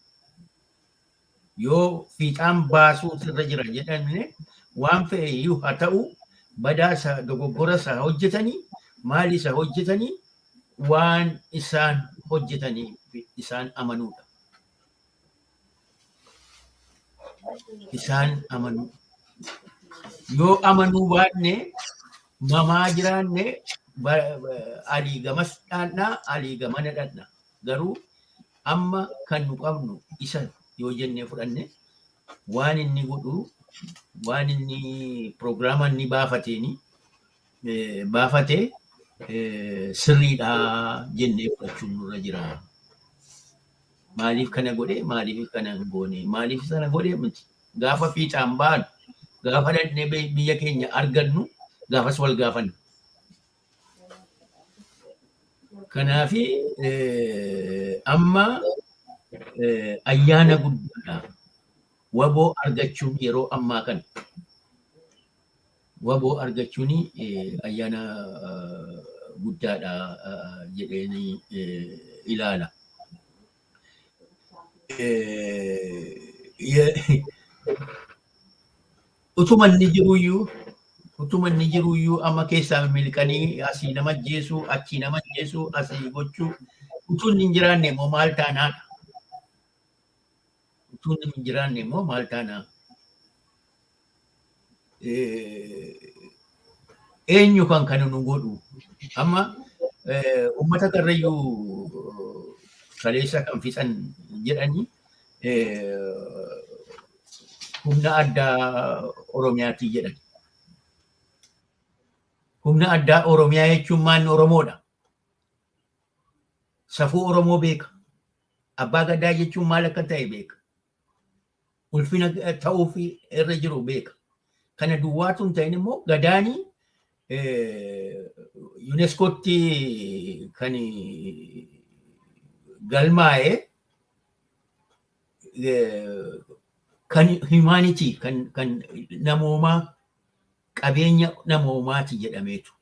[SPEAKER 5] Yoo fiixaan baasuu irra jira jedhamne, waan fe'e iyyuu haa ta'u, badaa isa dogoggora isaa hojjetanii, maal isa hojjetanii, waan isaan hojjetanii isaan amanuudha. Isaan amanuu. Yoo amanuu baanne, mamaa jiraanne, alii gamas dhaannaa, alii gamana dhaqna. Garuu amma kan nu qabnu isa yoo jennee fudhanne, waan inni godhu, waan inni piroogiraama inni baafateeni baafate sirriidha jennee fudhachuun nurra jira. Maaliif kana godhe, maaliif kana hin goone, maaliif sana godhe miti. Gaafa fiixaan baanu, gaafa dhaqnee biyya keenya argannu, gaafas wal gaafanna. Kanaafi amma ayyaana guddaadha. Waboo argachuun yeroo ammaa kana. Waboo argachuun ayyaana guddaadha jedheen ilaala. Utuma inni jiruyyuu amma keessaa miliqanii asii nama ajjeesuu, achii nama ajjeesuu, asii gochuu, utuu inni hin jiraanne immoo maal taanaadha? Utuu inni hin jiraanne immoo maal taanaa? Eenyu kan kana nu godhu? Amma uummata Karrayyuu kaleessa kan fixan jedhanii humna addaa Oromiyaatii jedhan. Humna addaa Oromiyaa jechuun maanni Oromoodha. Safuu Oromoo beeka. Abbaa Gadaa jechuun maal akka ta'e beeka. Ulfina ta'uuf irra jiru beeka. Kana duwwaatu hin ta'in immoo Gadaanii UNESCOtti kan galmaa'e, kan humanity, kan namoomaa, qabeenya namoomaati jedhameetu.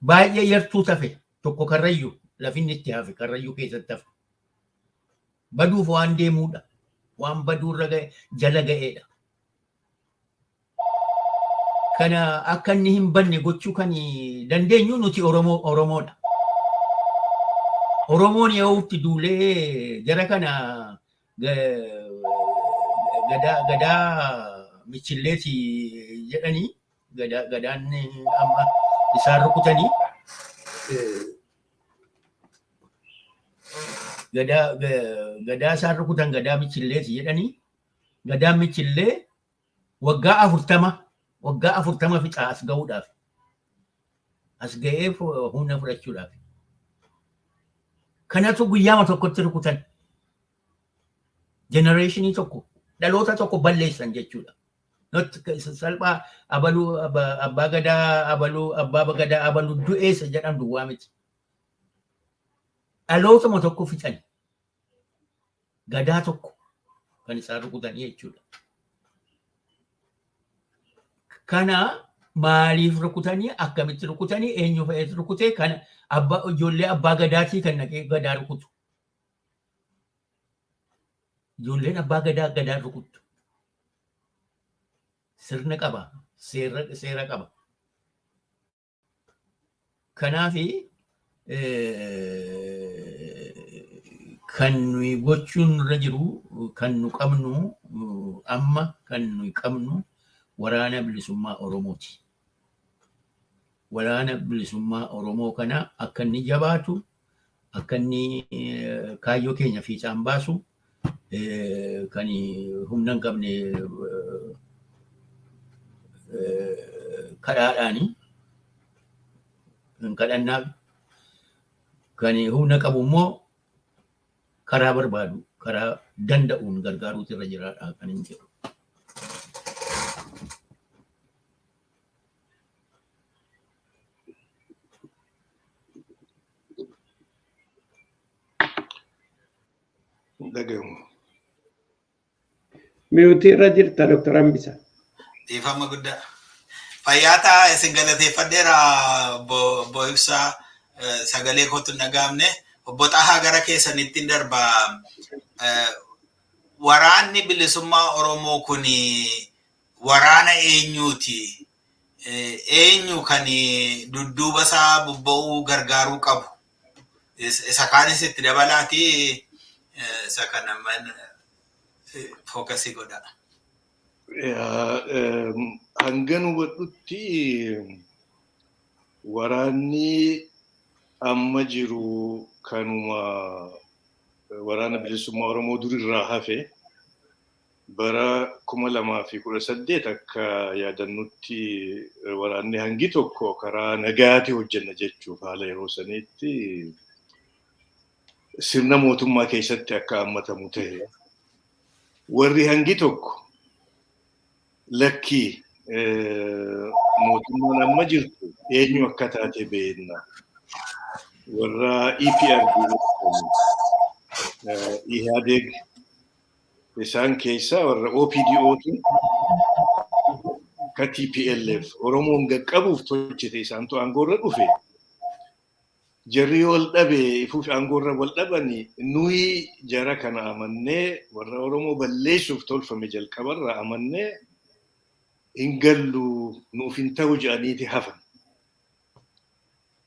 [SPEAKER 5] Baay'ee yartuu tafe tokko Karrayyuu, lafinni itti hafe Karrayyuu keessatti hafe. Baduuf waan deemuudha. Waan baduurra ga'e, jala ga'eedha. Kana akka inni hin banne gochuu kan dandeenyu nuti Oromoo Oromoodha. Oromoon yoo itti duulee jara kana gadaa michilleeti jedhanii, gadaan amma isaan rukutanii, gadaa isaan rukutan gadaa michilleeti jedhanii, gadaan michillee waggaa 40, waggaa 40 fixaa as ga'uudhaaf, as ga'ee humna fudhachuudhaaf. Kanatu guyyaama tokkotti rukutan. Generation tokko, dhaloota tokko balleessan jechuudha. Not salphaa abaluu abbaa gadaa abaluu, abbaa gadaa abaluu du'eessa jedhan duwwaa miti. Dhalootuma tokko fixan. Gadaa tokko kan isaan rukutanii jechuudha. Kana maaliif rukutanii, akkamitti rukutanii, eenyu fa'eetu rukutee, kana abbaa ijoollee abbaa gadaatii kan naqee gadaa rukutu. Ijoolleen abbaa gadaa gadaa rukuttu. Sirna qaba, seera qaba. Kanaafi kan nuyi gochuun nurra jiru, kan nu qabnu amma, kan nuyi qabnu Waraana Bilisummaa Oromooti. Waraana Bilisummaa Oromoo kana akka inni jabaatu, akka inni kaayyoo keenya fiixaan baasu, kan humna hin qabne kadhaadhaani hin kadhannaaf, kan humna qabu immoo karaa barbaadu, karaa danda'uun gargaaruutu irra jiraadha kan hin jedhu.
[SPEAKER 7] Dhagahamu.
[SPEAKER 8] Mute irra jirta, Dr. Hambisa.
[SPEAKER 4] Dhiifama guddaa. Fayyaa ta'a, isin galateeffadheera. Obbo Ibsaa, sagalee kootu hin dhaga'amne. Obbo Xahaa, gara keessanitti hin darba. Waraanni Bilisummaa Oromoo kun waraana eenyuuti? Eenyu kan dudduuba isaa bobba'uu gargaaruu qabu? Isa kaanis itti dabalaati, isa kana focus godha.
[SPEAKER 7] Hanga nu hubadhutti waraanni amma jiru kanuma Waraana Bilisummaa Oromoo durirraa hafe. Bara 2018 akka yaadannutti waraanni hangi tokko karaa nagaati hojjenna jechuuf haala yeroo saniitti sirna mootummaa keessatti akka hammatamu ta'e. Warri hangi tokko lakkii, mootummaan amma jirtu eenyu akka taate beekna. Warra EPRD, Ihadeg, isaan keessaa warra OPDOtu ka TPLF Oromoon qaqqabuuf tolchite isaantu aangoorra dhufe. Jarri yoo wal dhabe, ifuuf aangoorra wal dhabani, nuyi jara kana amannee, warra Oromoo balleessuuf tolfame jalqabarra amannee hin gallu, nuuf hin ta'u jedhaniiti hafan.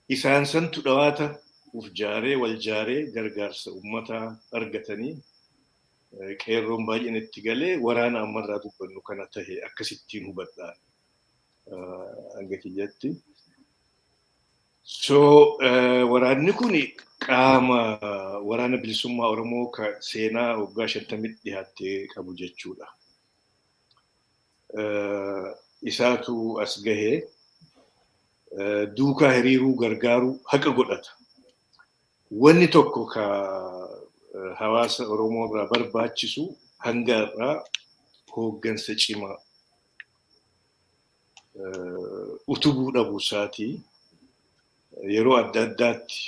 [SPEAKER 7] Isaan santu dhawaata uf jaaree, wal jaaree, gargaarsa uummataa argatanii, qeerroon baay'een itti galee waraana ammarraa dubbannu kana tahe, akkasittiin hubadhaa hanga kiyyatti. So waraanni kun qaama Waraana Bilisummaa Oromoo ka seenaa waggaa 50tti dhiyaattee qabu jechuudha. Isaatu as gahee duukaa hiriiruu, gargaaruu haqa godhata. Wanni tokko ka hawaasa Oromoo irraa barbaachisu hanga irraa hooggansa cimaa utubuu dhabuu isaatii. Yeroo adda addaatti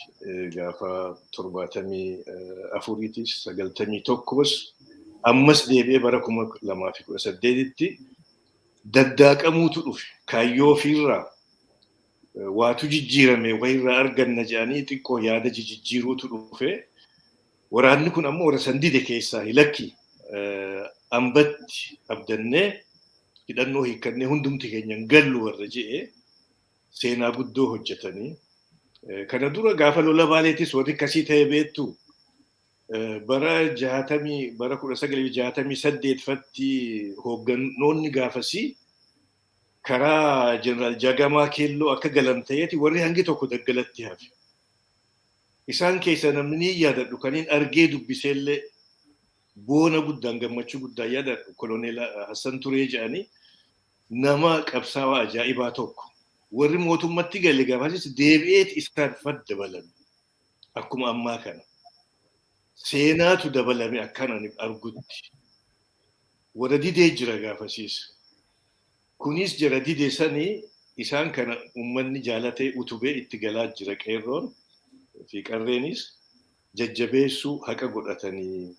[SPEAKER 7] gaafa 74iitis, 91s, ammas deebi'ee bara 2018tti daddaaqamuutu dhufe. Kaayyoo ofiirraa waatu jijjiirame, wayirraa arganna jedhanii xiqqoo yaada jijjiiruutu dhufe. Waraanni kun ammoo warra san dide keessaa, lakki, ambatti abdannee hidhannoo hiikkannee hundumti keenya hin gallu warra je'e seenaa guddoo hojjetanii. Kana dura gaafa lola Baaleetis warri akkasii ta'e beektu, bara jaatamii, bara 1968 fatti hoogganoonni gaafasii karaa Jeneraal Jagamaa Keelloo akka galan ta'eeti warri hangi tokko daggalatti hafe. Isaan keessa namni ni yaadadhu, kaniin argee dubbiseellee boona guddaan, gammachuu guddaan yaadadhu, Koloneel Hassan Turee jedhanii, nama qabsaawaa ajaa'ibaa tokko. Warri mootummatti gale gaafasis deebi'eet isaan dabalame. Akkuma ammaa kana. Seenaatu dabalame akkan ani argutti. Warra didee jira gaafasiis. Kunis jara dide sanii, isaan kana uummanni jaalatee utubee itti galaa jira. Qeerroon fi qarreenis jajjabeessuu haqa godhatanii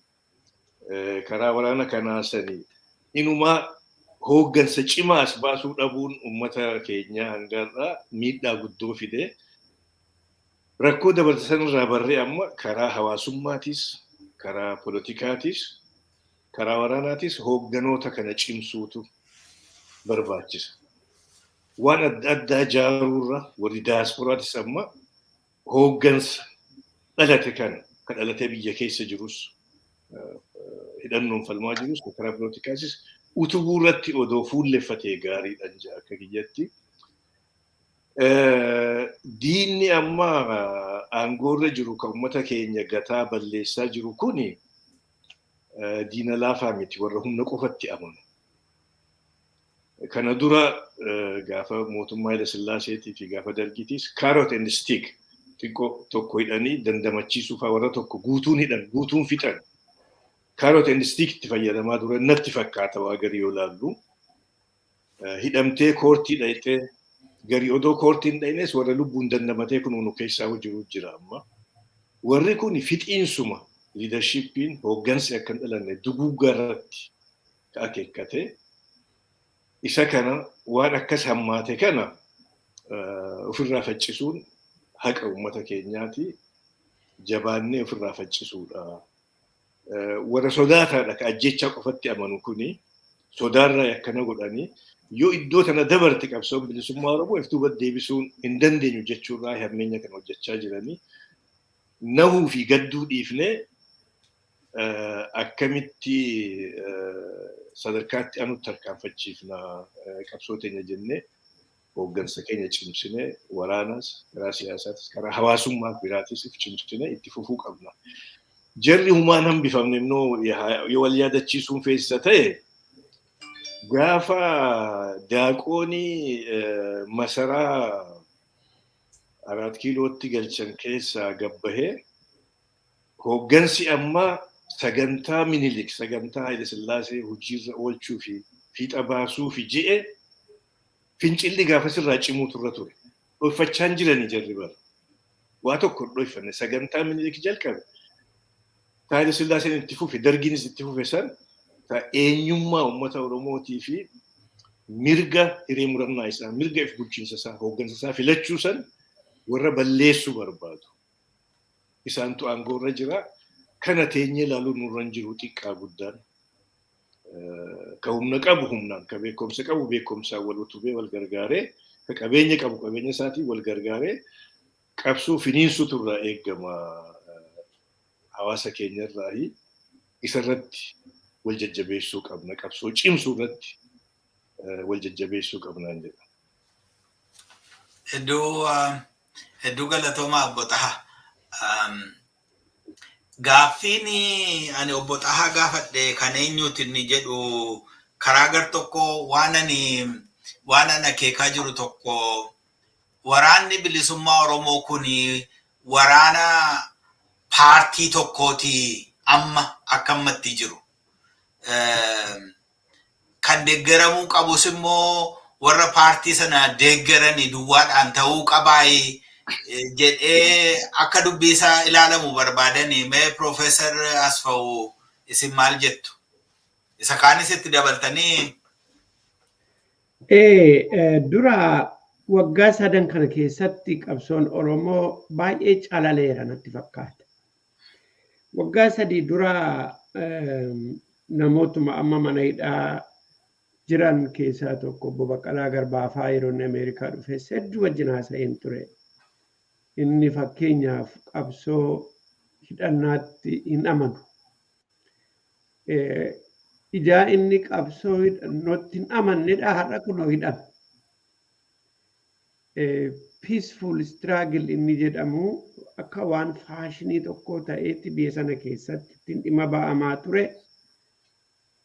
[SPEAKER 7] karaa waraana kanaa sanii inumaa Hooggansa cimaa as baasuu dhabuun uummata keenya hangarraa miidhaa guddoo fide. Rakkoo dabarte sanarraa barree amma karaa hawaasummaatis, karaa politikaatis, karaa waraanaatis hoogganoota kana cimsuutu barbaachisa. Waan adda addaa ijaaruurra warri daasporaatis amma hooggansa dhalate kana kan dhalatee biyya keessa jirus, hidhannoon falmaa jirus, karaa politikaatis utubuu irratti odoo fuulleffatee gaariidha jedha akka kiyyatti. Diinni amma aangoorra jiru kan uummata keenya gataa balleessaa jiru kuni diina laafaa miti, warra humna qofatti amanu. Kana dura gaafa mootummaa Haile Sillaaseetii fi gaafa Dargiitiis carrot and stick, xiqqoo tokko hidhanii dandamachiisuu fa'aa, warra tokko guutuun hidhan, guutuun fixan. Carrot and stick itti fayyadamaa dura natti fakkaata waa garii yoo laallu. Hidhamtee koortii dhayxee, garii odoo koortii hin dhaynes warra lubbuun dandamatee kun nu keessaa jiru jira amma. Warri kun fixiinsuma leadershippiin hooggansi akka hin dhalanne duguuggaa irratti akeekkate. Isa kana waan akkas hammaate kana ofirraa faccisuun haqa uummata keenyaati. Jabaannee ofirraa faccisuudha. Warra sodaataadha ka ajjechaa qofatti amanu kuni, sodaarraa akkana godhanii, yoo iddoo tana dabarte qabsoon bilisummaa Oromoo if duuba deebisuun hin dandeenyu jechuurraa hammeenya kana hojjechaa jiranii. Nahuu fi gadduu dhiifnee akkamitti sadarkaatti anutti tarkaanfachiifna qabsoo teenya jennee, hooggansa keenya cimsinee, waraanas, karaa siyaasatis, karaa hawaasummaa biraatis if cimsinee itti fufuu qabna. Jarri humaan hambifamne immoo yoo wal yaadachiisuun feesisa ta'e, gaafa daaqoonii masaraa Araat Kiilootti galchan keessaa gabbahee, hooggansi ammaa sagantaa Minilik, sagantaa Haile Sillaasee hojiirra oolchuu fi fiixa baasuu fi ji'e, fincilli gaafa sirraa cimuutu irra ture. Dhoffachaan jiranii jarri bara. Waa tokko hin dhoyfanne. Sagantaa Minilik jalqabe, Haile Sillaaseen itti fufe, Dargiinis itti fufe san, eenyummaa uummata Oromootii fi mirga hiree murannaa isaa, mirga if bulchiinsa isaa, hooggansa isaa filachuu san warra balleessuu barbaadu. Isaantu aangoorra jira. Kana teenyee ilaaluun nurra hin jiru xiqqaa guddaan. Ka humna qabu humnaan, ka beekumsa qabu beekumsaan wal utubee wal gargaaree, ka qabeenya qabu qabeenya isaatiin wal gargaaree qabsoo finiinsutu irraa eegama hawaasa keenyarraayi. Isarratti wal jajjabeessuu qabna, qabsoo cimsuu irratti wal jajjabeessuu qabnaan jedha.
[SPEAKER 4] Hedduu hedduu galatoomaa, Obbo Xahaa. Gaaffiin ani Obbo Xahaa gaafadhe kan eenyuuti inni jedhu, karaa gar tokko waan ani akeekaa jiru tokko, waraanni bilisummaa Oromoo kun waraana paartii tokkooti amma akka ammatti jiru. Kan deeggaramuu qabus immoo warra paartii sana deeggaranii duwwaadhaan ta'uu qabaayi jedhee akka dubbii isaa ilaalamu barbaadanii. Mee Piroofeesar Asfaw, isin maal jettu? Isa kaanis itti dabaltanii.
[SPEAKER 8] Dura waggaa 3 kana keessatti qabsoon Oromoo baay'ee calaleera natti fakkaata. Waggaa 3 dura namootuma amma mana hidhaa jiran keessaa tokko, Obbo Baqqalaa Garbaafaa, yeroo inni Ameerikaa dhufe hedduu wajjin haasa'een ture. Inni fakkeenyaaf qabsoo hidhannaatti hin amanu. Ijaa inni qabsoo hidhannootti hin amannedha, har'a kunoo hidhame. Peaceful struggle inni jedhamu akka waan faashinii tokko ta'eetti biyya sana keessatti ittiin dhimma ba'amaa ture.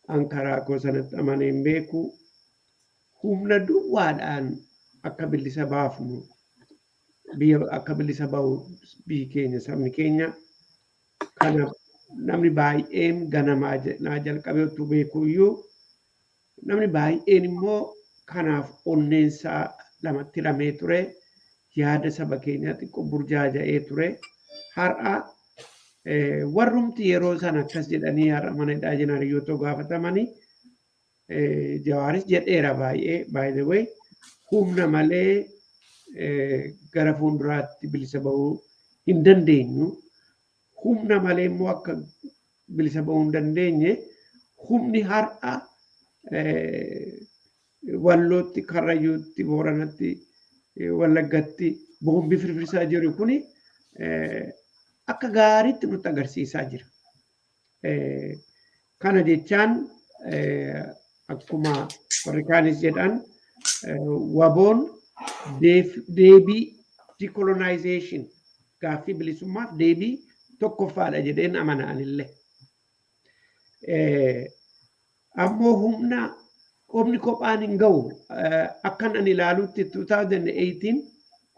[SPEAKER 8] An karaa koo sanatti amanee hin beeku. Humna duwwaadhaan akka bilisa baafnu, biyya akka bilisa ba'u biyyi keenya, sabni keenya, kana namni baay'een ganamaa naa jalqabee utuu beeku iyyuu, namni baay'een immoo kanaaf onneensaa lamatti hidhamee ture, yaada saba keenyaa xiqqoo burjaaja'ee ture. Har'a warrumti yeroo sana akkas jedhanii har'a mana hidhaa jiran yoo ta'u gaafatamanii Jawaaris jedheera baay'ee, by the way, humna malee gara fuulduraatti bilisa bahuu hin dandeenyu. Humna malee immoo akka bilisa bahuu hin dandeenye, humni har'a Wallootti, Karrayyuutti, Booranatti, Wallaggatti boombii firfirsaa jiru kuni akka gaariitti nutti agarsiisaa jira. Kana jechaan, akkuma warri kaanis jedhan, WBOn deebii decolonization, gaaffii bilisummaaf deebii tokkoffaadha jedheen amana anillee. Ammoo humni kophaan hin ga'u. Akkan ani ilaalutti 2018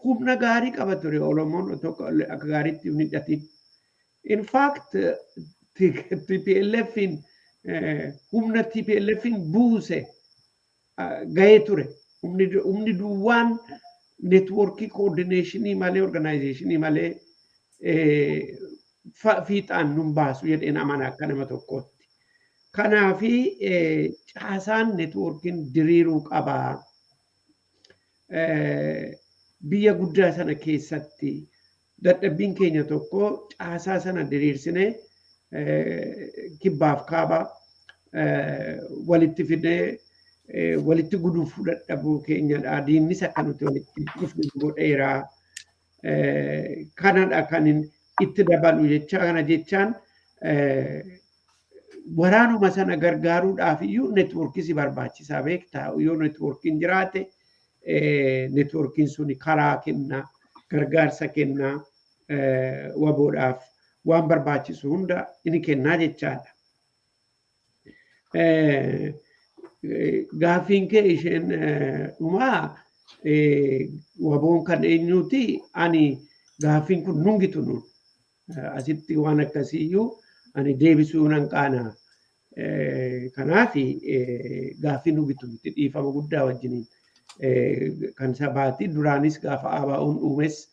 [SPEAKER 8] humna gaarii qaba ture Oromoon otoo akka gaariitti hin hidhatin. In fact, TPLFin humna TPLFin buuse gahee ture. Humni duwwaan networkii coordinationii malee, organizationii malee fiixaan nun baasu jedheen amana akka nama tokkootti. Kanaafi caasaan networkiin diriiruu qabaa. Biyya guddaa sana keessatti dadhabbiin keenya tokko caasaa sana diriirsinee kibbaaf kaaba walitti fidnee walitti guduunfuu dadhabuu keenyadha. Diinnis akka nuti walitti dhufnu godheera. Kanadha kan itti dabalu jecha. Kana jechaan waraanuma sana gargaaruudhaaf iyyuu networkii si barbaachisaa, beektaa. Yoo networkiin jiraate, networkiin sun karaa kenna, gargaarsa kenna, WBOdhaaf waan barbaachisu hunda inni kennaa jechaadha. Gaaffiin kee isheen dhumaa, WBOn kan eenyuuti? Ani gaaffiin kun nungitu nun asitti waan akkasiiyyuu ani deebisuu nan qaana. Kanaaf gaaffii nugitu miti, dhiifama guddaa wajjiniin. Kan sabaati. Duraanis gaafa ABO'n uumes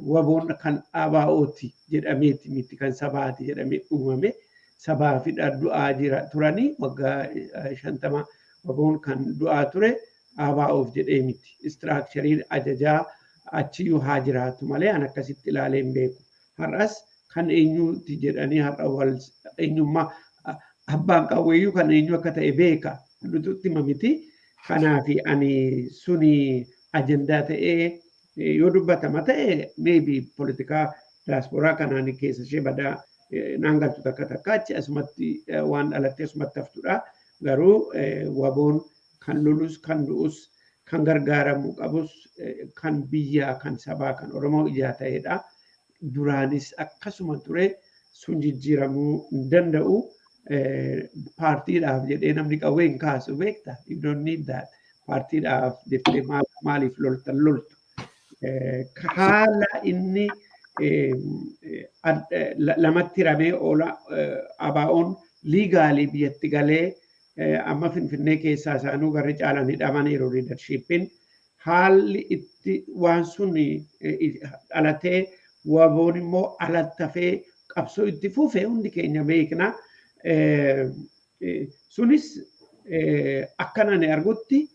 [SPEAKER 8] WBOn kan ABO'ti jedhameeti miti, kan sabaati jedhamee uumame. Sabaafidha du'aa jira turanii waggaa 50 WBOn kan du'aa ture ABO'f jedhee miti. Structureiin ajajaa achiyyuu haa jiraatu malee an akkasitti ilaalee hin beeku. Har'as kan eenyuuti jedhanii, har'a wal eenyummaa abbaan qawweeyyuu kan eenyu akka ta'e beeka. Nuti hima miti. Kanaaf ani suni ajandaa ta'ee yoo dubbatama ta'e, maybe poolitikaa daasporaa kanaan keessa ishee badaa naan galtu, takka takka achi asumatti waan dhalattee asumatti haftudha. Garuu WBOn kan lolus, kan du'us, kan gargaaramuu qabus, kan biyyaa, kan sabaa, kan Oromoo ijaa ta'edha. Duraanis akkasuma ture, sun jijjiiramuu hin danda'u. Paartiidhaaf jedhee namni qawwee hin kaasu, beekta. You don't need that. Paartiidhaaf jettee maaliif loltan loltu? Haala inni lamatti hiramee oola ABO'n legally biyyatti galee, amma Finfinnee keessaa isaanuu garri caalan hidhamaniiru leadershipiin. Haalli itti waan sun dhalatee WBOn immoo alatti hafee qabsoo itti fufe hundi keenya beekna. Sunis akkan ani argutti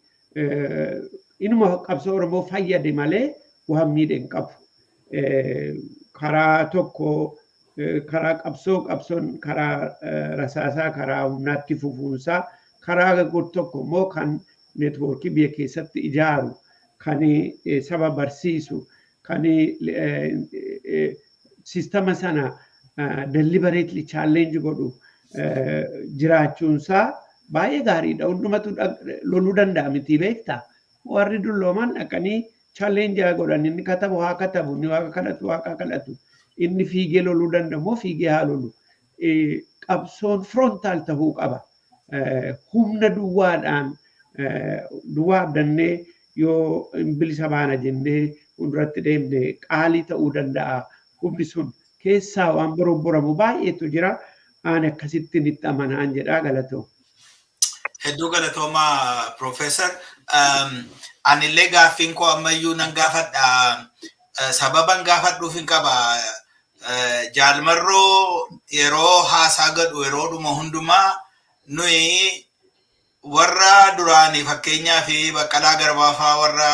[SPEAKER 8] inuma qabsoo Oromoo fayyade malee waan miidhe hin qabu. Karaa tokko karaa qabsoo, qabsoon karaa rasaasaa, karaa humnaatti fufuunsaa, karaa tokko immoo kan networkii biyya keessatti ijaaru, kan saba barsiisu, kan sistama sana deliberately challenge godhu jiraachuunsaa baay'ee gaariidha. Hundumatu loluu danda'a miti, beektaa. Warri dullooman dhaqanii challenge godhan, inni katabu haa katabu, inni waaqa kadhatu waaqa kadhatu, inni fiigee loluu danda'u immoo fiigee haa lolu. Qabsoon frontal ta'uu qaba. Humna duwwaadhaan duwwaa abdannee yoo bilisa baana jennee fuulduratti deemne qaalii ta'uu danda'a. Humni sun keessaa waan borobboramu baay'eetu jira. Ani akkasittiin itti amanaan jedhaa, galatoo.
[SPEAKER 4] Hedduu galatoomaa, Profeesar. Anillee gaaffiin koo ammayyuu nan gaafadha. Sababan gaafadhuuf hin qaba. Jaalmarroo yeroo haasaa godhu yeroodhuma hundumaa nuyi Warra duraanii, fakkeenyaa fi Baqqalaa Garbaa fa'aa, warra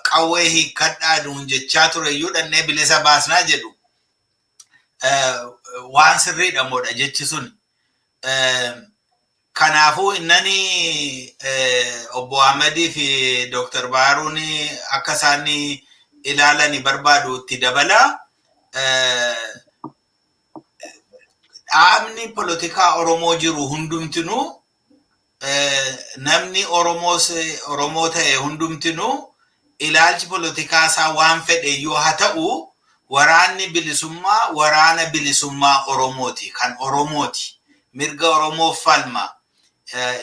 [SPEAKER 4] qawwee hiikkadhaa nuun jechaa ture iyyuu dhannee bilisa baasnaa jedhu. Waan sirriidha moodha jechi sun? Kanaafuu innani obbo Ahmedii fi Dr. Baaruun akka isaan ilaalani barbaadu itti dabala. Dhaabni polotikaa Oromoo jiru hundumtinuu, namni Oromoos Oromoo ta'e hundumtinuu, ilaalchi polotikaa isaa waan fedhe iyyuu haa ta'u, waraanni bilisummaa waraana bilisummaa Oromooti, kan Oromooti. Mirga Oromoof falma.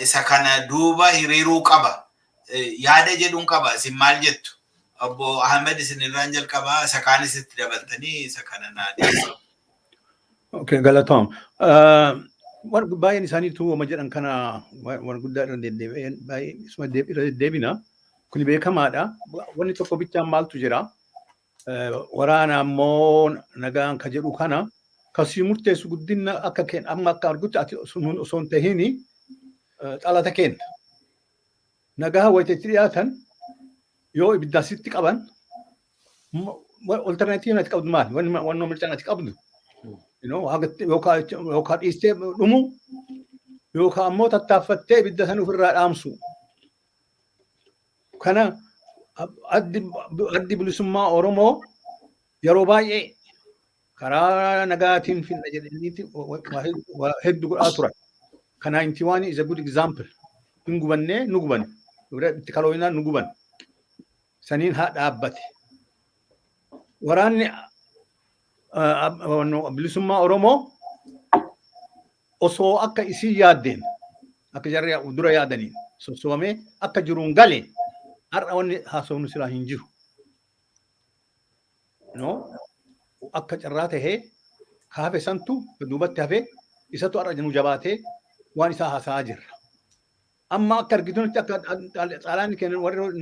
[SPEAKER 4] Isa kana duuba hiriiruu qaba. Yaada jedhuun qaba. Isin maal jettu? Obbo Ahmed, isin irraan jalqabaa, isa kaanis itti dabaltanii isa kana naa dhiyeessu.
[SPEAKER 6] Okay, galatoom. Baay'een isaaniitu wama jedhan kana waan guddaa irra deddeebi'een baay'ee isuma irra deddeebina. Kuni beekamaadha. Wanni tokko bichaan maaltu jira? Waraana ammoo nagaan ka jedhu kana kasii murteessu guddina akka kenna amma akka argutti ati osoo hin tahini xalata kenna. Nagaa wayita itti dhiyaatan yoo ibiddaan sitti qaban, alternative ati qabdu maali? Wanni mircaan ati qabdu. Yookaan dhiistee dhumu yookaan ammoo tattaaffattee ibidda sana ofirraa dhaamsu. Kana Addi Bilisummaa Oromoo yeroo baay'ee karaa nagaatiin finna jedhaniiti hedduu godhaa turan. Kana 91 is a good example. Hin gubannee, nu guban. Itti kalooyinaan nu guban. Saniin haa dhaabbate. Waraanni bilisummaa Oromoo osoo akka isii yaaddeen, akka jarri dura yaadaniin sossobamee akka jiruun gale, har'a wanni haasofnu silaa hin jiru. No, akka carraa tahee hafe santu duubatti hafe, isatu har'a nu jabaatee waan isaa haasa'aa jirra. Amma akka argitutti akka xaalaan kennan warri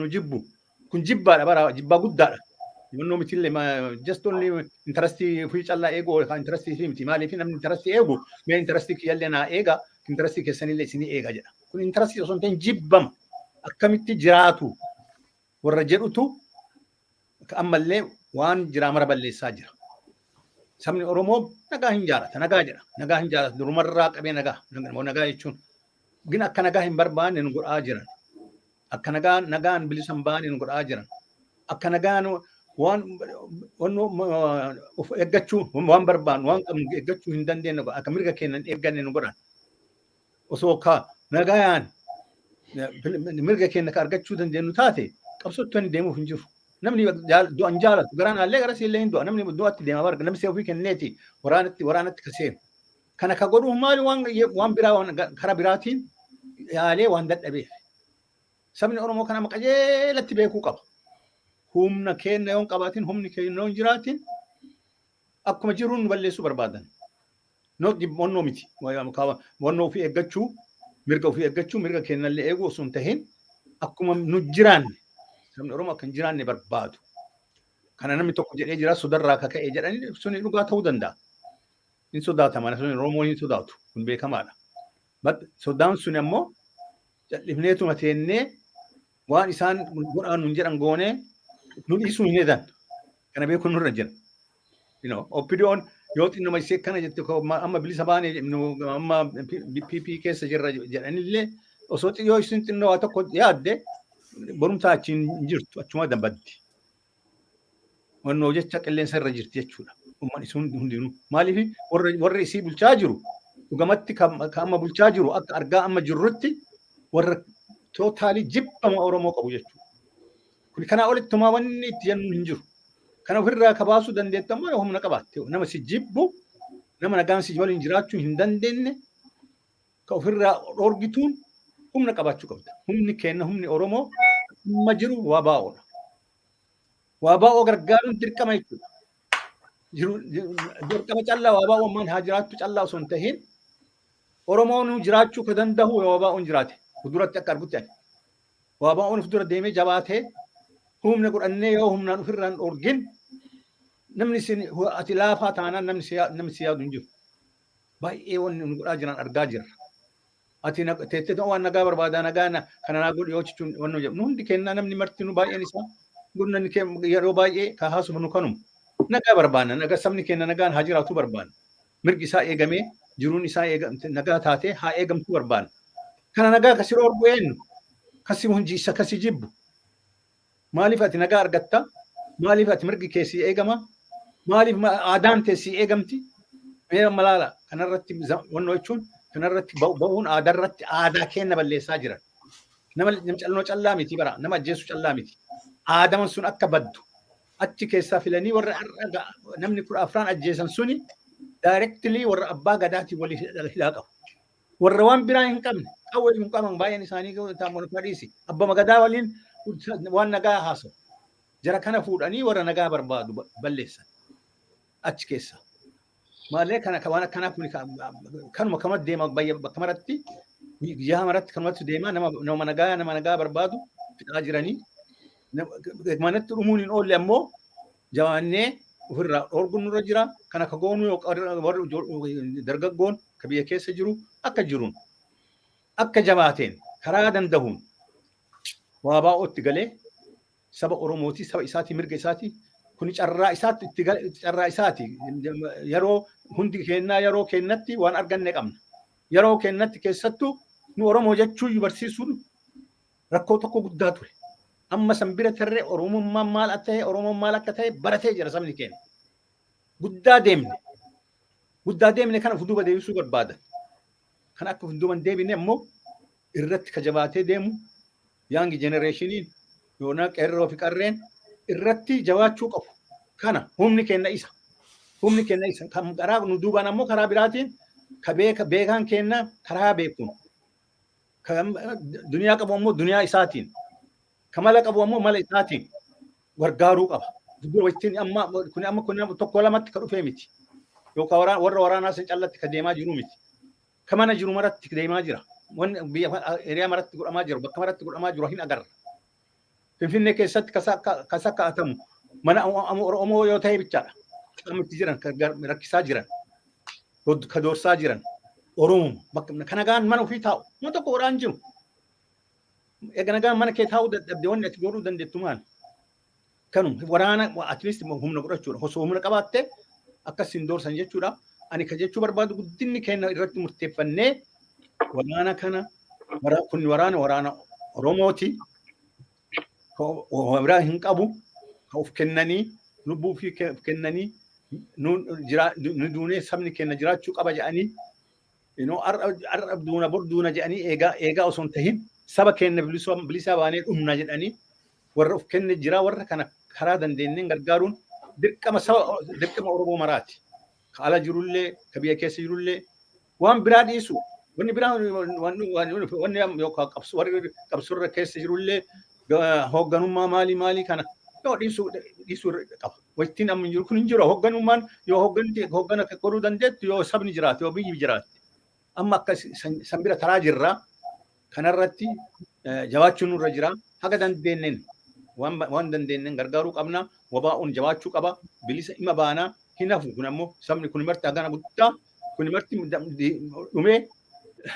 [SPEAKER 6] nu jibbu kun jibbaadha, bara jibbaa guddaadha. Yonnoo mitillee just only interestii ofii callaa eeguu yookaan interestii fi miti. Maaliif namni interestii eegu mee interestii kiyyallee naa eega, interestii keessanillee isinii eega jedha. Kun interestii osoo hin ta'in jibbama. Akkamitti jiraatu warra jedhutu ammallee waan jiraa mara balleessaa jira. Sabni Oromoo nagaa hin jaalata, nagaa jedha, nagaa hin jaalata, durumarraa qabee nagaa, nagaa jechuun. Gin akka nagaa hin barbaanne nu godhaa jiran. Akka nagaa nagaan bilisa hin baane nu godhaa jiran. Akka nagaan waan of eeggachuu, waan barbaannu, waan qabnu eeggachuu hin dandeenye, akka mirga keenya hin eegganne nu godhan. Osoo ka nagaan mirga keenya ka argachuu dandeenyu taate, qabsootti deemuuf hin jiru. Namni du'an jaalatu garaan allee gara illee hin du'a. Namni du'atti deema barga, namni ofii kenneeti waraanatti ka seenu. Kana ka godhuuf maali? Waan biraa, waan karaa biraatiin yaalee waan dadhabeef. Sabni Oromoo kana qajeelatti beekuu qaba. Humna keenya yoo hin qabaatin, humni keenya yoo hin jiraatin, akkuma jiruun nu balleessuu barbaadan. Wannoo miti. Wannoo ofii eeggachuu, mirga ofii eeggachuu, mirga keenyallee eeguu osoo hin tahin, akkuma nu jiraanne, sabni Oromoo akka hin jiraanne barbaadu. Kana namni tokko jedhee jira, sodarraa akka ka'e jedhanii, suni dhugaa ta'uu danda'a. Hin sodaatama, suni Oromoon hin sodaatu, kun beekamaadha. Sodaan sun ammoo cal'ifneetuma teennee waan isaan godhaan nun jedhan goonee nu dhiisuu hin hedan. Kana beekuun nurra jira. OPDOn yoo xinnuma isee akkana jette, amma bilisa baane, amma PP keessa jirra jedhanillee, osoo yoo isin xinnoo waa tokko yaadde, borumtaa achiin hin jirtu, achuma dabaddi. Wannoo jecha qilleensa irra jirti jechuudha. Uummanni sun hundinuu. Maaliif warri isii bulchaa jiru dhugamatti kan amma bulchaa jiru, akka argaa amma jirrutti, warra totally jibbama Oromoo qabu jechuudha. Kun kanaa olittumaa wanni itti jennu hin jiru. Kana ofirraa ka baasuu dandeettu ammoo yoo humna qabaatte, nama si jibbu, nama nagaan si waliin jiraachuu hin dandeenye ka ofirraa dhorgituun humna qabaachuu qabda. Humni keenya, humni Oromoo amma jiru waa baa'oodha. Waa baa'oo gargaaruun dirqama jechuudha. Dirqama callaa waa baa'oo ammaan haa jiraattu callaa osoo hin tahin, Oromoon jiraachuu ka danda'u yoo waa baa'oon jiraate, fuulduratti akka argutti ani. Waa baa'oon of dura deemee jabaatee humna godhannee yoo humnaan ofirraan dhorgin, namni isin ati laafaa taanaan namni si yaadu hin jiru. Baay'ee wanni nu godhaa jiran argaa jirra. Ati teettee waan nagaa barbaadaa, nagaa kana naa godhi yoo jechuun waan jedhu. Nu hundi kennaa, namni marti nu baay'een isaa gurnanni yeroo baay'ee ka haasofnu kanuma. Nagaa barbaanna, nagaa sabni keenya nagaan haa jiraatu barbaanna. Mirgi isaa eegamee, jiruun isaa nagaa taatee haa eegamtu barbaanna. Kana nagaa kasi dhoorgu eenyu? Kasi hunji isa kasi jibbu. Maaliif ati nagaa argatta? Maaliif ati mirgi keessi eegama? Maaliif aadaan teessi eegamti? Mee amma laala, kanarratti wannoo jechuun, kanarratti ba'uun aadarratti aadaa keenya balleessaa jiran. Nama calloo callaa miti bara, nama ajjeesu callaa miti. Aadaman sun akka baddu achi keessaa filanii warra namni 14 ajjeesan suni directly warra abbaa gadaatiin walii hidhaa qabu. Warra waan biraa hin qabne, qawwee hin qaban baay'een isaanii taamoon dhiisi. Abbama gadaa waliin waan nagaa haasa'u. Jara kana fuudhanii warra nagaa barbaadu balleessan achi keessa. Maalee kana waan akkanaa kun kanuma kanumatti deema, bakka maratti, guyyaa maratti kanumatti deema, nama nagaa barbaadu fixaa jiranii. Manatti dhumuun hin oolle, ammoo jabaannee ofirraa dhoorguun nurra jira. Kana ka goonuu warri dargaggoon ka biyya keessa jiru akka jiruun akka jabaateen karaa dandahuun waa baa'ootti galee saba Oromooti, saba isaatii, mirga isaatii kuni carraa isaatti itti carraa isaati. Yeroo hundi kennaa, yeroo kennatti waan arganne qabna. Yeroo kennatti keessattuu nu Oromoo jechuu barsiisuun rakkoo tokko guddaa ture. Amma san bira tarree Oromummaan maal akka ta'e, Oromoon maal akka ta'e baratee jira sabni keenya. Guddaa deemne. Guddaa deemne, kana of duuba deebisuu barbaadan. Kan akka of duuba hin deebine ammoo irratti ka jabaatee deemu young generationiin yoona qeerroo fi qarreen irratti jabaachuu qabu. Kana humni kenna isa. Humni kenna isa. Kan karaa nu duubaan ammoo karaa biraatiin ka beekaan kenna karaa beekuun. Kan duniyaa qabu ammoo duniyaa isaatiin. Ka mala qabu ammoo mala isaatiin gargaaruu qaba. Wajjin amma kun, amma kun tokko lamatti ka dhufee miti. Yookaan warra waraanaa san callatti ka deemaa jiru miti. Ka mana jiru maratti deemaa jira. Wanni biyya hiriyaa maratti godhamaa jiru, bakka maratti godhamaa jiru hin agarra. Finfinnee keessatti ka sakka'atamu mana Oromoo yoo ta'e bichaadha. Amma itti jiran rakkisaa jiran, ka doorsaa jiran Oromoo bakka ka nagaan mana ofii taa'u nama tokko godhaan jiru. Egaa nagaan mana kee taa'uu dadhabde, wanni ati godhuu dandeettu maal? Kanuma waraana at least humna godhachuudha. Osoo humna qabaatte akkas hin doorsan jechuudha. Ani ka jechuu barbaadu, guddinni keenya irratti murteeffannee waraana kana, kun waraana Oromooti. Biraa hin qabu. Ka of kennanii, lubbuu fi kennanii, nu duunee sabni keenya jiraachuu qaba jedhanii, har'a duuna bor duuna jedhanii eegaa eegaa osoo hin tahin, saba keenya bilisaa baanee dhumna jedhanii warra of kenne jira. Warra kana karaa dandeenyeen gargaaruun dirqama saba, dirqama Oromoo maraati. Ka ala jirullee, ka biyya keessa jirullee waan biraa dhiisu. Wanni biraa wanni yookaan warri qabsoorra keessa jirullee hoogganummaa maalii maalii kana yoo dhiisuu qaba. Wajjin amma jiru kun hin jiru. Hoogganummaan yoo hoogganti hooggana godhuu dandeettu yoo sabni jiraate, yoo biyyi jiraatte. Amma akka san bira taraa jirra. Kanarratti jabaachuun nurra jira. Haga dandeenyeen waan dandeenyeen gargaaruu qabna. Wabaa'uun jabaachuu qaba. Bilisa ima baanaa hin hafu. Kun ammoo sabni kun marti hagana guddaa kun marti dhumee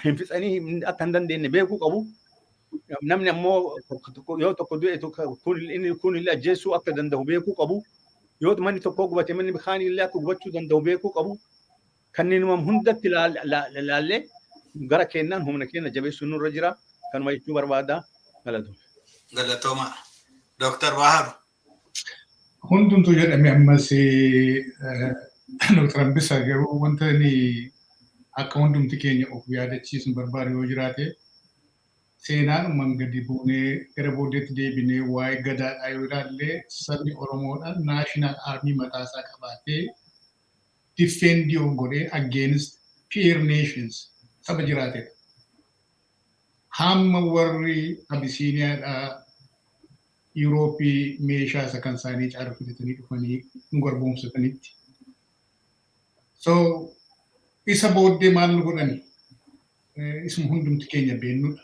[SPEAKER 6] hin fixanii akka hin dandeenye beekuu qabu. Namni ammoo yoo tokko du'e kun inni kun illee ajjeesuu akka danda'u beekuu qabu. Yoo manni tokko gubate manni kaan illee akka gubachuu danda'u beekuu qabu. Kanneen hundatti laallee gara kennaan humna keenya jabeessuun nurra jira. Kanuma jechuu barbaada. Galatooma.
[SPEAKER 4] Galatooma. Dooktar Baharu.
[SPEAKER 9] Hundumtuu jedhame. Ammas Dooktar Hambisa, garuu wanta inni akka hundumti keenya of yaadachiisnu barbaadu yoo jiraate, seenaan uuman gadi buunee gara booddeetti deebinee waa'ee gadaadhaa yoo ilaalle, sabni Oromoodhaan national army mataasaa qabaatee defend of godhee against peer nations saba jiraatedha. Hamma warri Abisiiniyaadhaa Yurooppii meeshaa isa kan isaanii caalu fidatanii dhufanii nu garboomsatanitti. So isa booddee maal nu godhani? Isuma hundumti keenya beennudha.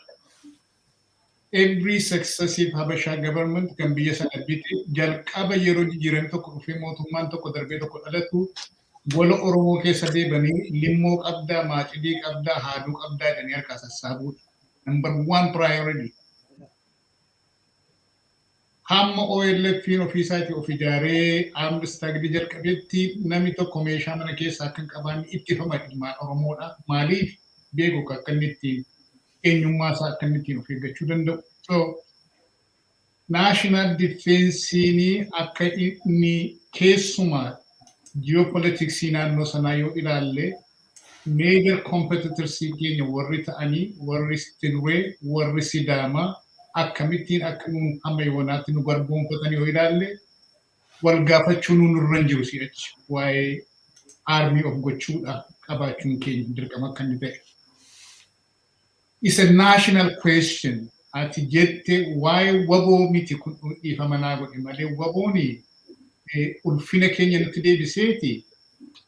[SPEAKER 9] Every successive Habashaa government kan biyya sana bite, jalqaba yeroo jijjiiramni tokko dhufee mootummaan tokko darbee tokko dhalatu, Gola Oromoo keessa deebanii limmoo qabdaa, maacidii qabdaa, haaduu qabdaa jedhanii harkaa sassaabuudha. Number one priority. Hamma OLF'n ofiisaatii of ijaaree armed struggle jalqabetti namni tokko meeshaa mana keessaa akka hin qabaanne ittifama ilmaan Oromoodha. Maaliif? Beeku akka inni ittiin eenyummaa isaa akka inni ittiin of eeggachuu danda'u. So national defensiin akka inni keessumaa geopoliticsii naannoo sanaa yoo ilaalle, major competitors keenya warri ta'anii, warri Tigree, warri Sidaamaa, akkamittiin akka nuun hamma yoonaatti nu garboomfatan yoo ilaalle, wal gaafachuu nuun nurra hin jiru si'achi waa'ee army of gochuudha qabaachuun keenya dirqama akka inni ta'e. It's a national question. Ati jette waa'ee WBO miti kun, dhiifama naa godhe malee, WBOni ulfina keenya nutti deebiseeti,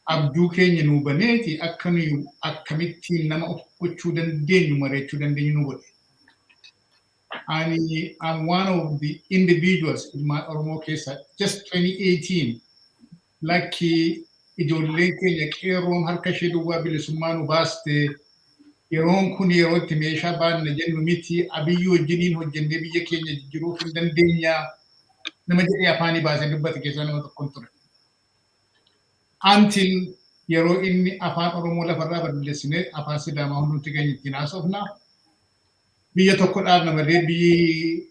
[SPEAKER 9] abjuu keenya nuu baneeti, akka nuyi akkamittiin nama of gochuu dandeenyu mari'achuu dandeenyu nu godhe. Ani I'm one of the individuals ilmaan Oromoo keessaa just 2018 lakki ijoolleen keenya qeerroon harka ishee duwwaa bilisummaa nu baaste, yeroon kun yeroo itti meeshaa baanna jennu miti, Abiyyi wajjiniin hojjennee biyya keenya jijjiiruuf hin dandeenya nama jedhee afaanii baasee dubbate keessaa nama tokkon ture. Until yeroo inni afaan Oromoo lafarraa balleessinee afaan Sidaamaa hundumti keenya ittiin haasofna. Biyya tokko dhaabna malee biyyi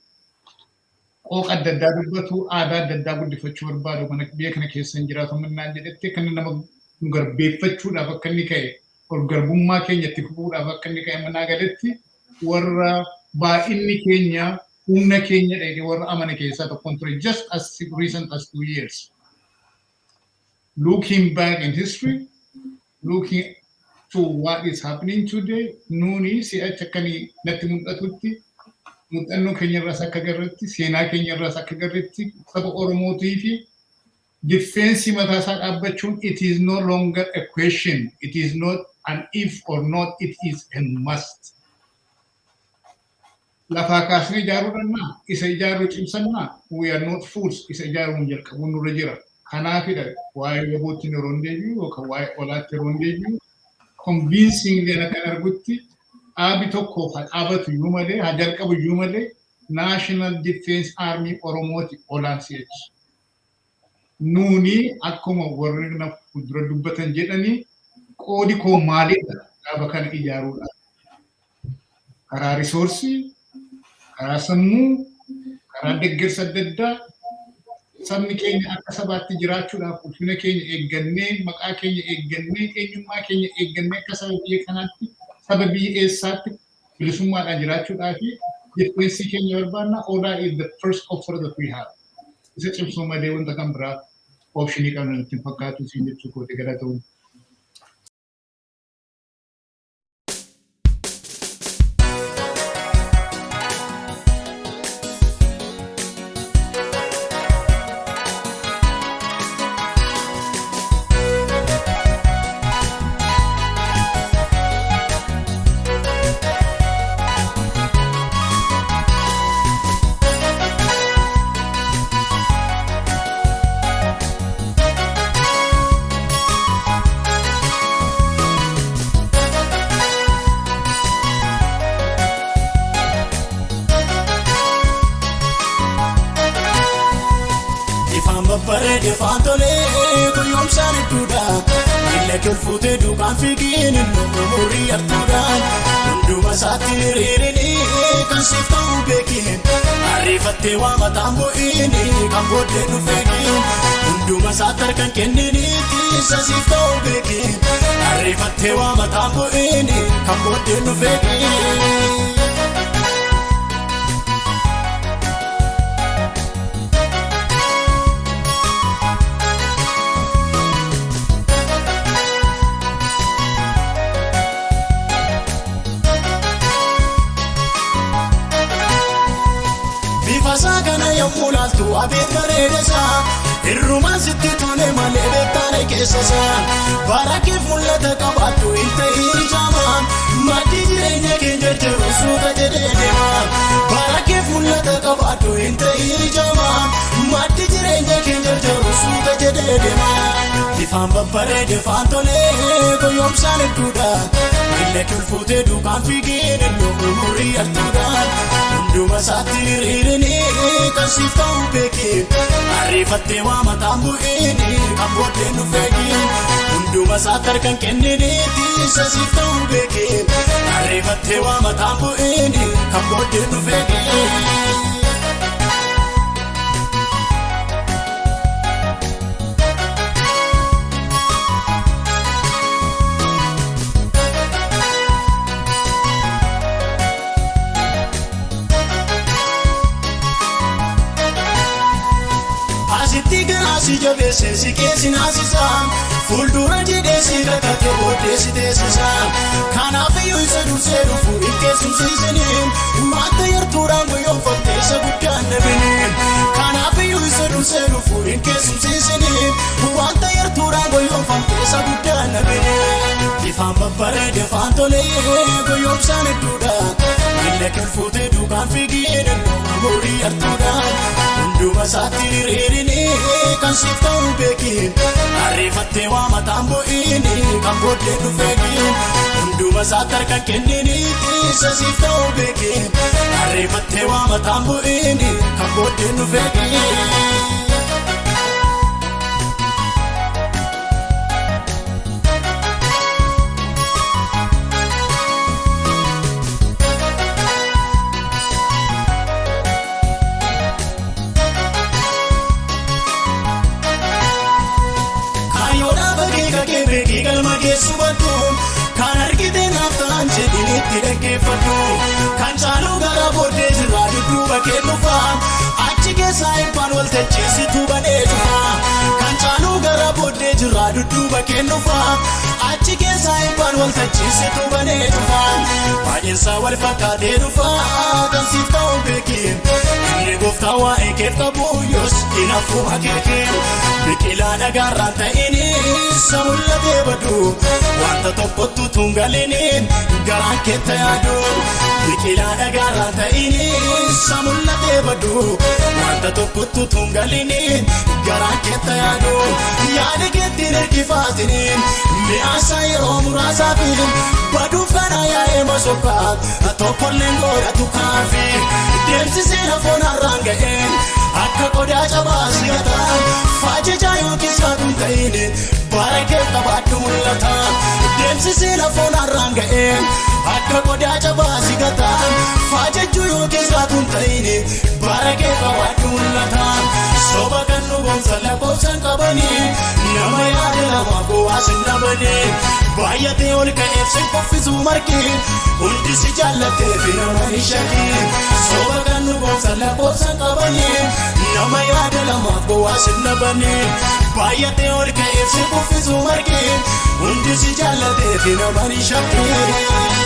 [SPEAKER 9] qooqa adda addaa dubbatu, aadaa adda addaa guddifachuu barbaadu mana biyya kana keessa hin jiraatu mannaan jedhetti, akka inni nama nu garbeeffachuudhaaf akka inni ka'e, ol garbummaa keenya itti fufuudhaaf akka inni ka'e manaa galetti, warra baay'inni keenya humna keenya dheedhe warra amane keessaa tokkoon ture just as recent as 2 years. Looking back in history, looking to what is happening today, nuuni si'achi akkanii natti mul'atutti, muuxannoo keenya irraas akka agarretti, seenaa keenya irraas akka agarretti, saba Oromootii fi defense mataa isaa dhaabbachuun it is no longer a question. It is not an if or not, it is a must. Lafaa kaasnee ijaaruu dhannaa, isa ijaaruu cimsannaa, we are not fools, isa ijaaruun jalqabuun nurra jira. Kanaafidha waa'ee WBOtti yeroo hin deebi'u yookaan waa'ee OLAtti yeroo hin deebi'u, convincingly akkan argutti dhaabi tokko haa dhaabatu iyyuu malee, haa jalqabu iyyuu malee, National Defense Army Oromooti OLAn si'achi. Nuuni akkuma warri na fuuldura dubbatan jedhanii, qoodi koo maalidha dhaaba kana ijaaruudha? Karaa resource, karaa sammuu, karaa deeggarsa adda addaa, sabni keenya akka sabaatti jiraachuudhaaf ulfina keenya eeggannee, maqaa keenya eeggannee, eenyummaa keenya eeggannee, akka saba biyya kanaatti, saba biyya eessaatti bilisummaadhaan jiraachuudhaaf defense keenya barbaanna. OLA is the first offer that we have. Isa cimsuu malee wanta kan biraa optionii qabna nutti hin fakkaatu siin jechuu kooti, galatoomne.
[SPEAKER 10] Ifaan babbareede faan tolee guyyoomsaan hedduudha. Miila kee ol fuutee duukaan fiigiin umurii hartuudhaan. Hunduma isaatti hiriirinii kan siif ta'u beekiin. Ariifattee waa mataan bu'iin kan booddee dhufeekiin. Hunduma isaatti harkan kenniniiti isa siif ta'u beekiin. Ariifattee waa mataan bu'iin kan booddee dhufeekiin. Bifa isaa kana yommuu laaltu abeet bareeda isaa, hirrumaan sitti tole malee beektaane keessa isaa. Bara keef mul'ata qabaattu hin ta'in jaamaa, maddii jireenya keenya jiru suuta jedhee deema. Bara keef mul'ata qabaattu hin ta'in jaamaa, maddii jireenya keenya jiru suuta jedhee deema. Bifa Ifaan babbareede faan tolee goyoomsaan hedduudha. Miila kulfuutee duukaan fiigeen iddoo umurii hartuudhaan. Hunduma isaatti hiriirinii kan siif ta'u beekee. Ariifattee waa mataan bu'iin kan booddee nu feegi. Hunduma isaatti harkaan kenniniiti isa siif ta'u beekee. Ariifattee waa mataan bu'iin kan booddee nu feegi. Asitti galaasi jabeesse si keessi naasisa fuuldura jedhee si kakate booddee si teessisa kanaaf iyyuu isa dursee dhufu hin keessumsiisini wanta yartuudhaan guyyoonfatte isa guddaan dhabini kanaaf iyyuu isa dursee dhufu hin keessumsiisini wanta yartuudhaan guyyoonfatte isa guddaan dhabini ifaan babbareede faan tolee guyyoomsaan hedduudha miila kilfuutee duukaan fiigeen umurii yartuudhaan. Hunduma isaatti hiriirinii kan siif ta'u beekiin ariifattee waa mataan bu'iin kan booddee nu feegiin hunduma isaatti harkaan kenniniiti isa siif ta'u beekiin ariifattee waa mataan bu'iin kan booddee nu feegiin. Kan argite naaf ta'an jedhin itti dhaggeeffadhu. Kan caalu gara booddee jirraa dudduuba kee dhufa. Achi keessaa eebbaan waltajjiisitu banee cufa. Kan caalu gara booddee jirraa dudduuba kee dhufa. Achi keessaa eebbaan waltajjiisitu banee cufa. Baay'eensaa wal fakkaatee dhufa. Kan siif ta'u beekin. Inni gooftaa waa'ee keef qabu yoos hin hafu akeekin. Biqilaa dhagaarraan ta'ini isa mul'atee badu. Wanta tokkotti tungalini garaan keetta yaadu. Biqilaa dhagaarraan ta'ini isa mul'atee badu. Wanta tokkotti tungalini garaan keetta yaadu. Yaada keetti ergifaatini mi'aasaa yeroo muraasaaf baduuf kana yaa'ee masookaa tokkolleen godhatu kaafi. Deemsisee lafoon har'aan ga'een akka qodaa cabaa si'ataa faajjechaa yookiis kaatuun ta'in bara keef qabaadhu mul'ata. Deemsisee lafoon har'aan ga'een akka qodaa cabaa si'ataa faajjechuu yookiis kaatuun ta'in bara keef qabaadhu mul'ata. Soba kan nu goomsan lakkoofsan qabanii nama yaada lamaaf gowwaas hin dhabanii baay'atee ol ka'eef sin qoffisuu margi hundi si jaallatee fi nama hin shakki. Soba kan nu goomsan lakkoofsan qabanii nama yaada lamaaf gowwaas hin dhabanii baay'atee ol ka'eef sin qoffisuu margi hundi si jaallatee fi nama hin shakki.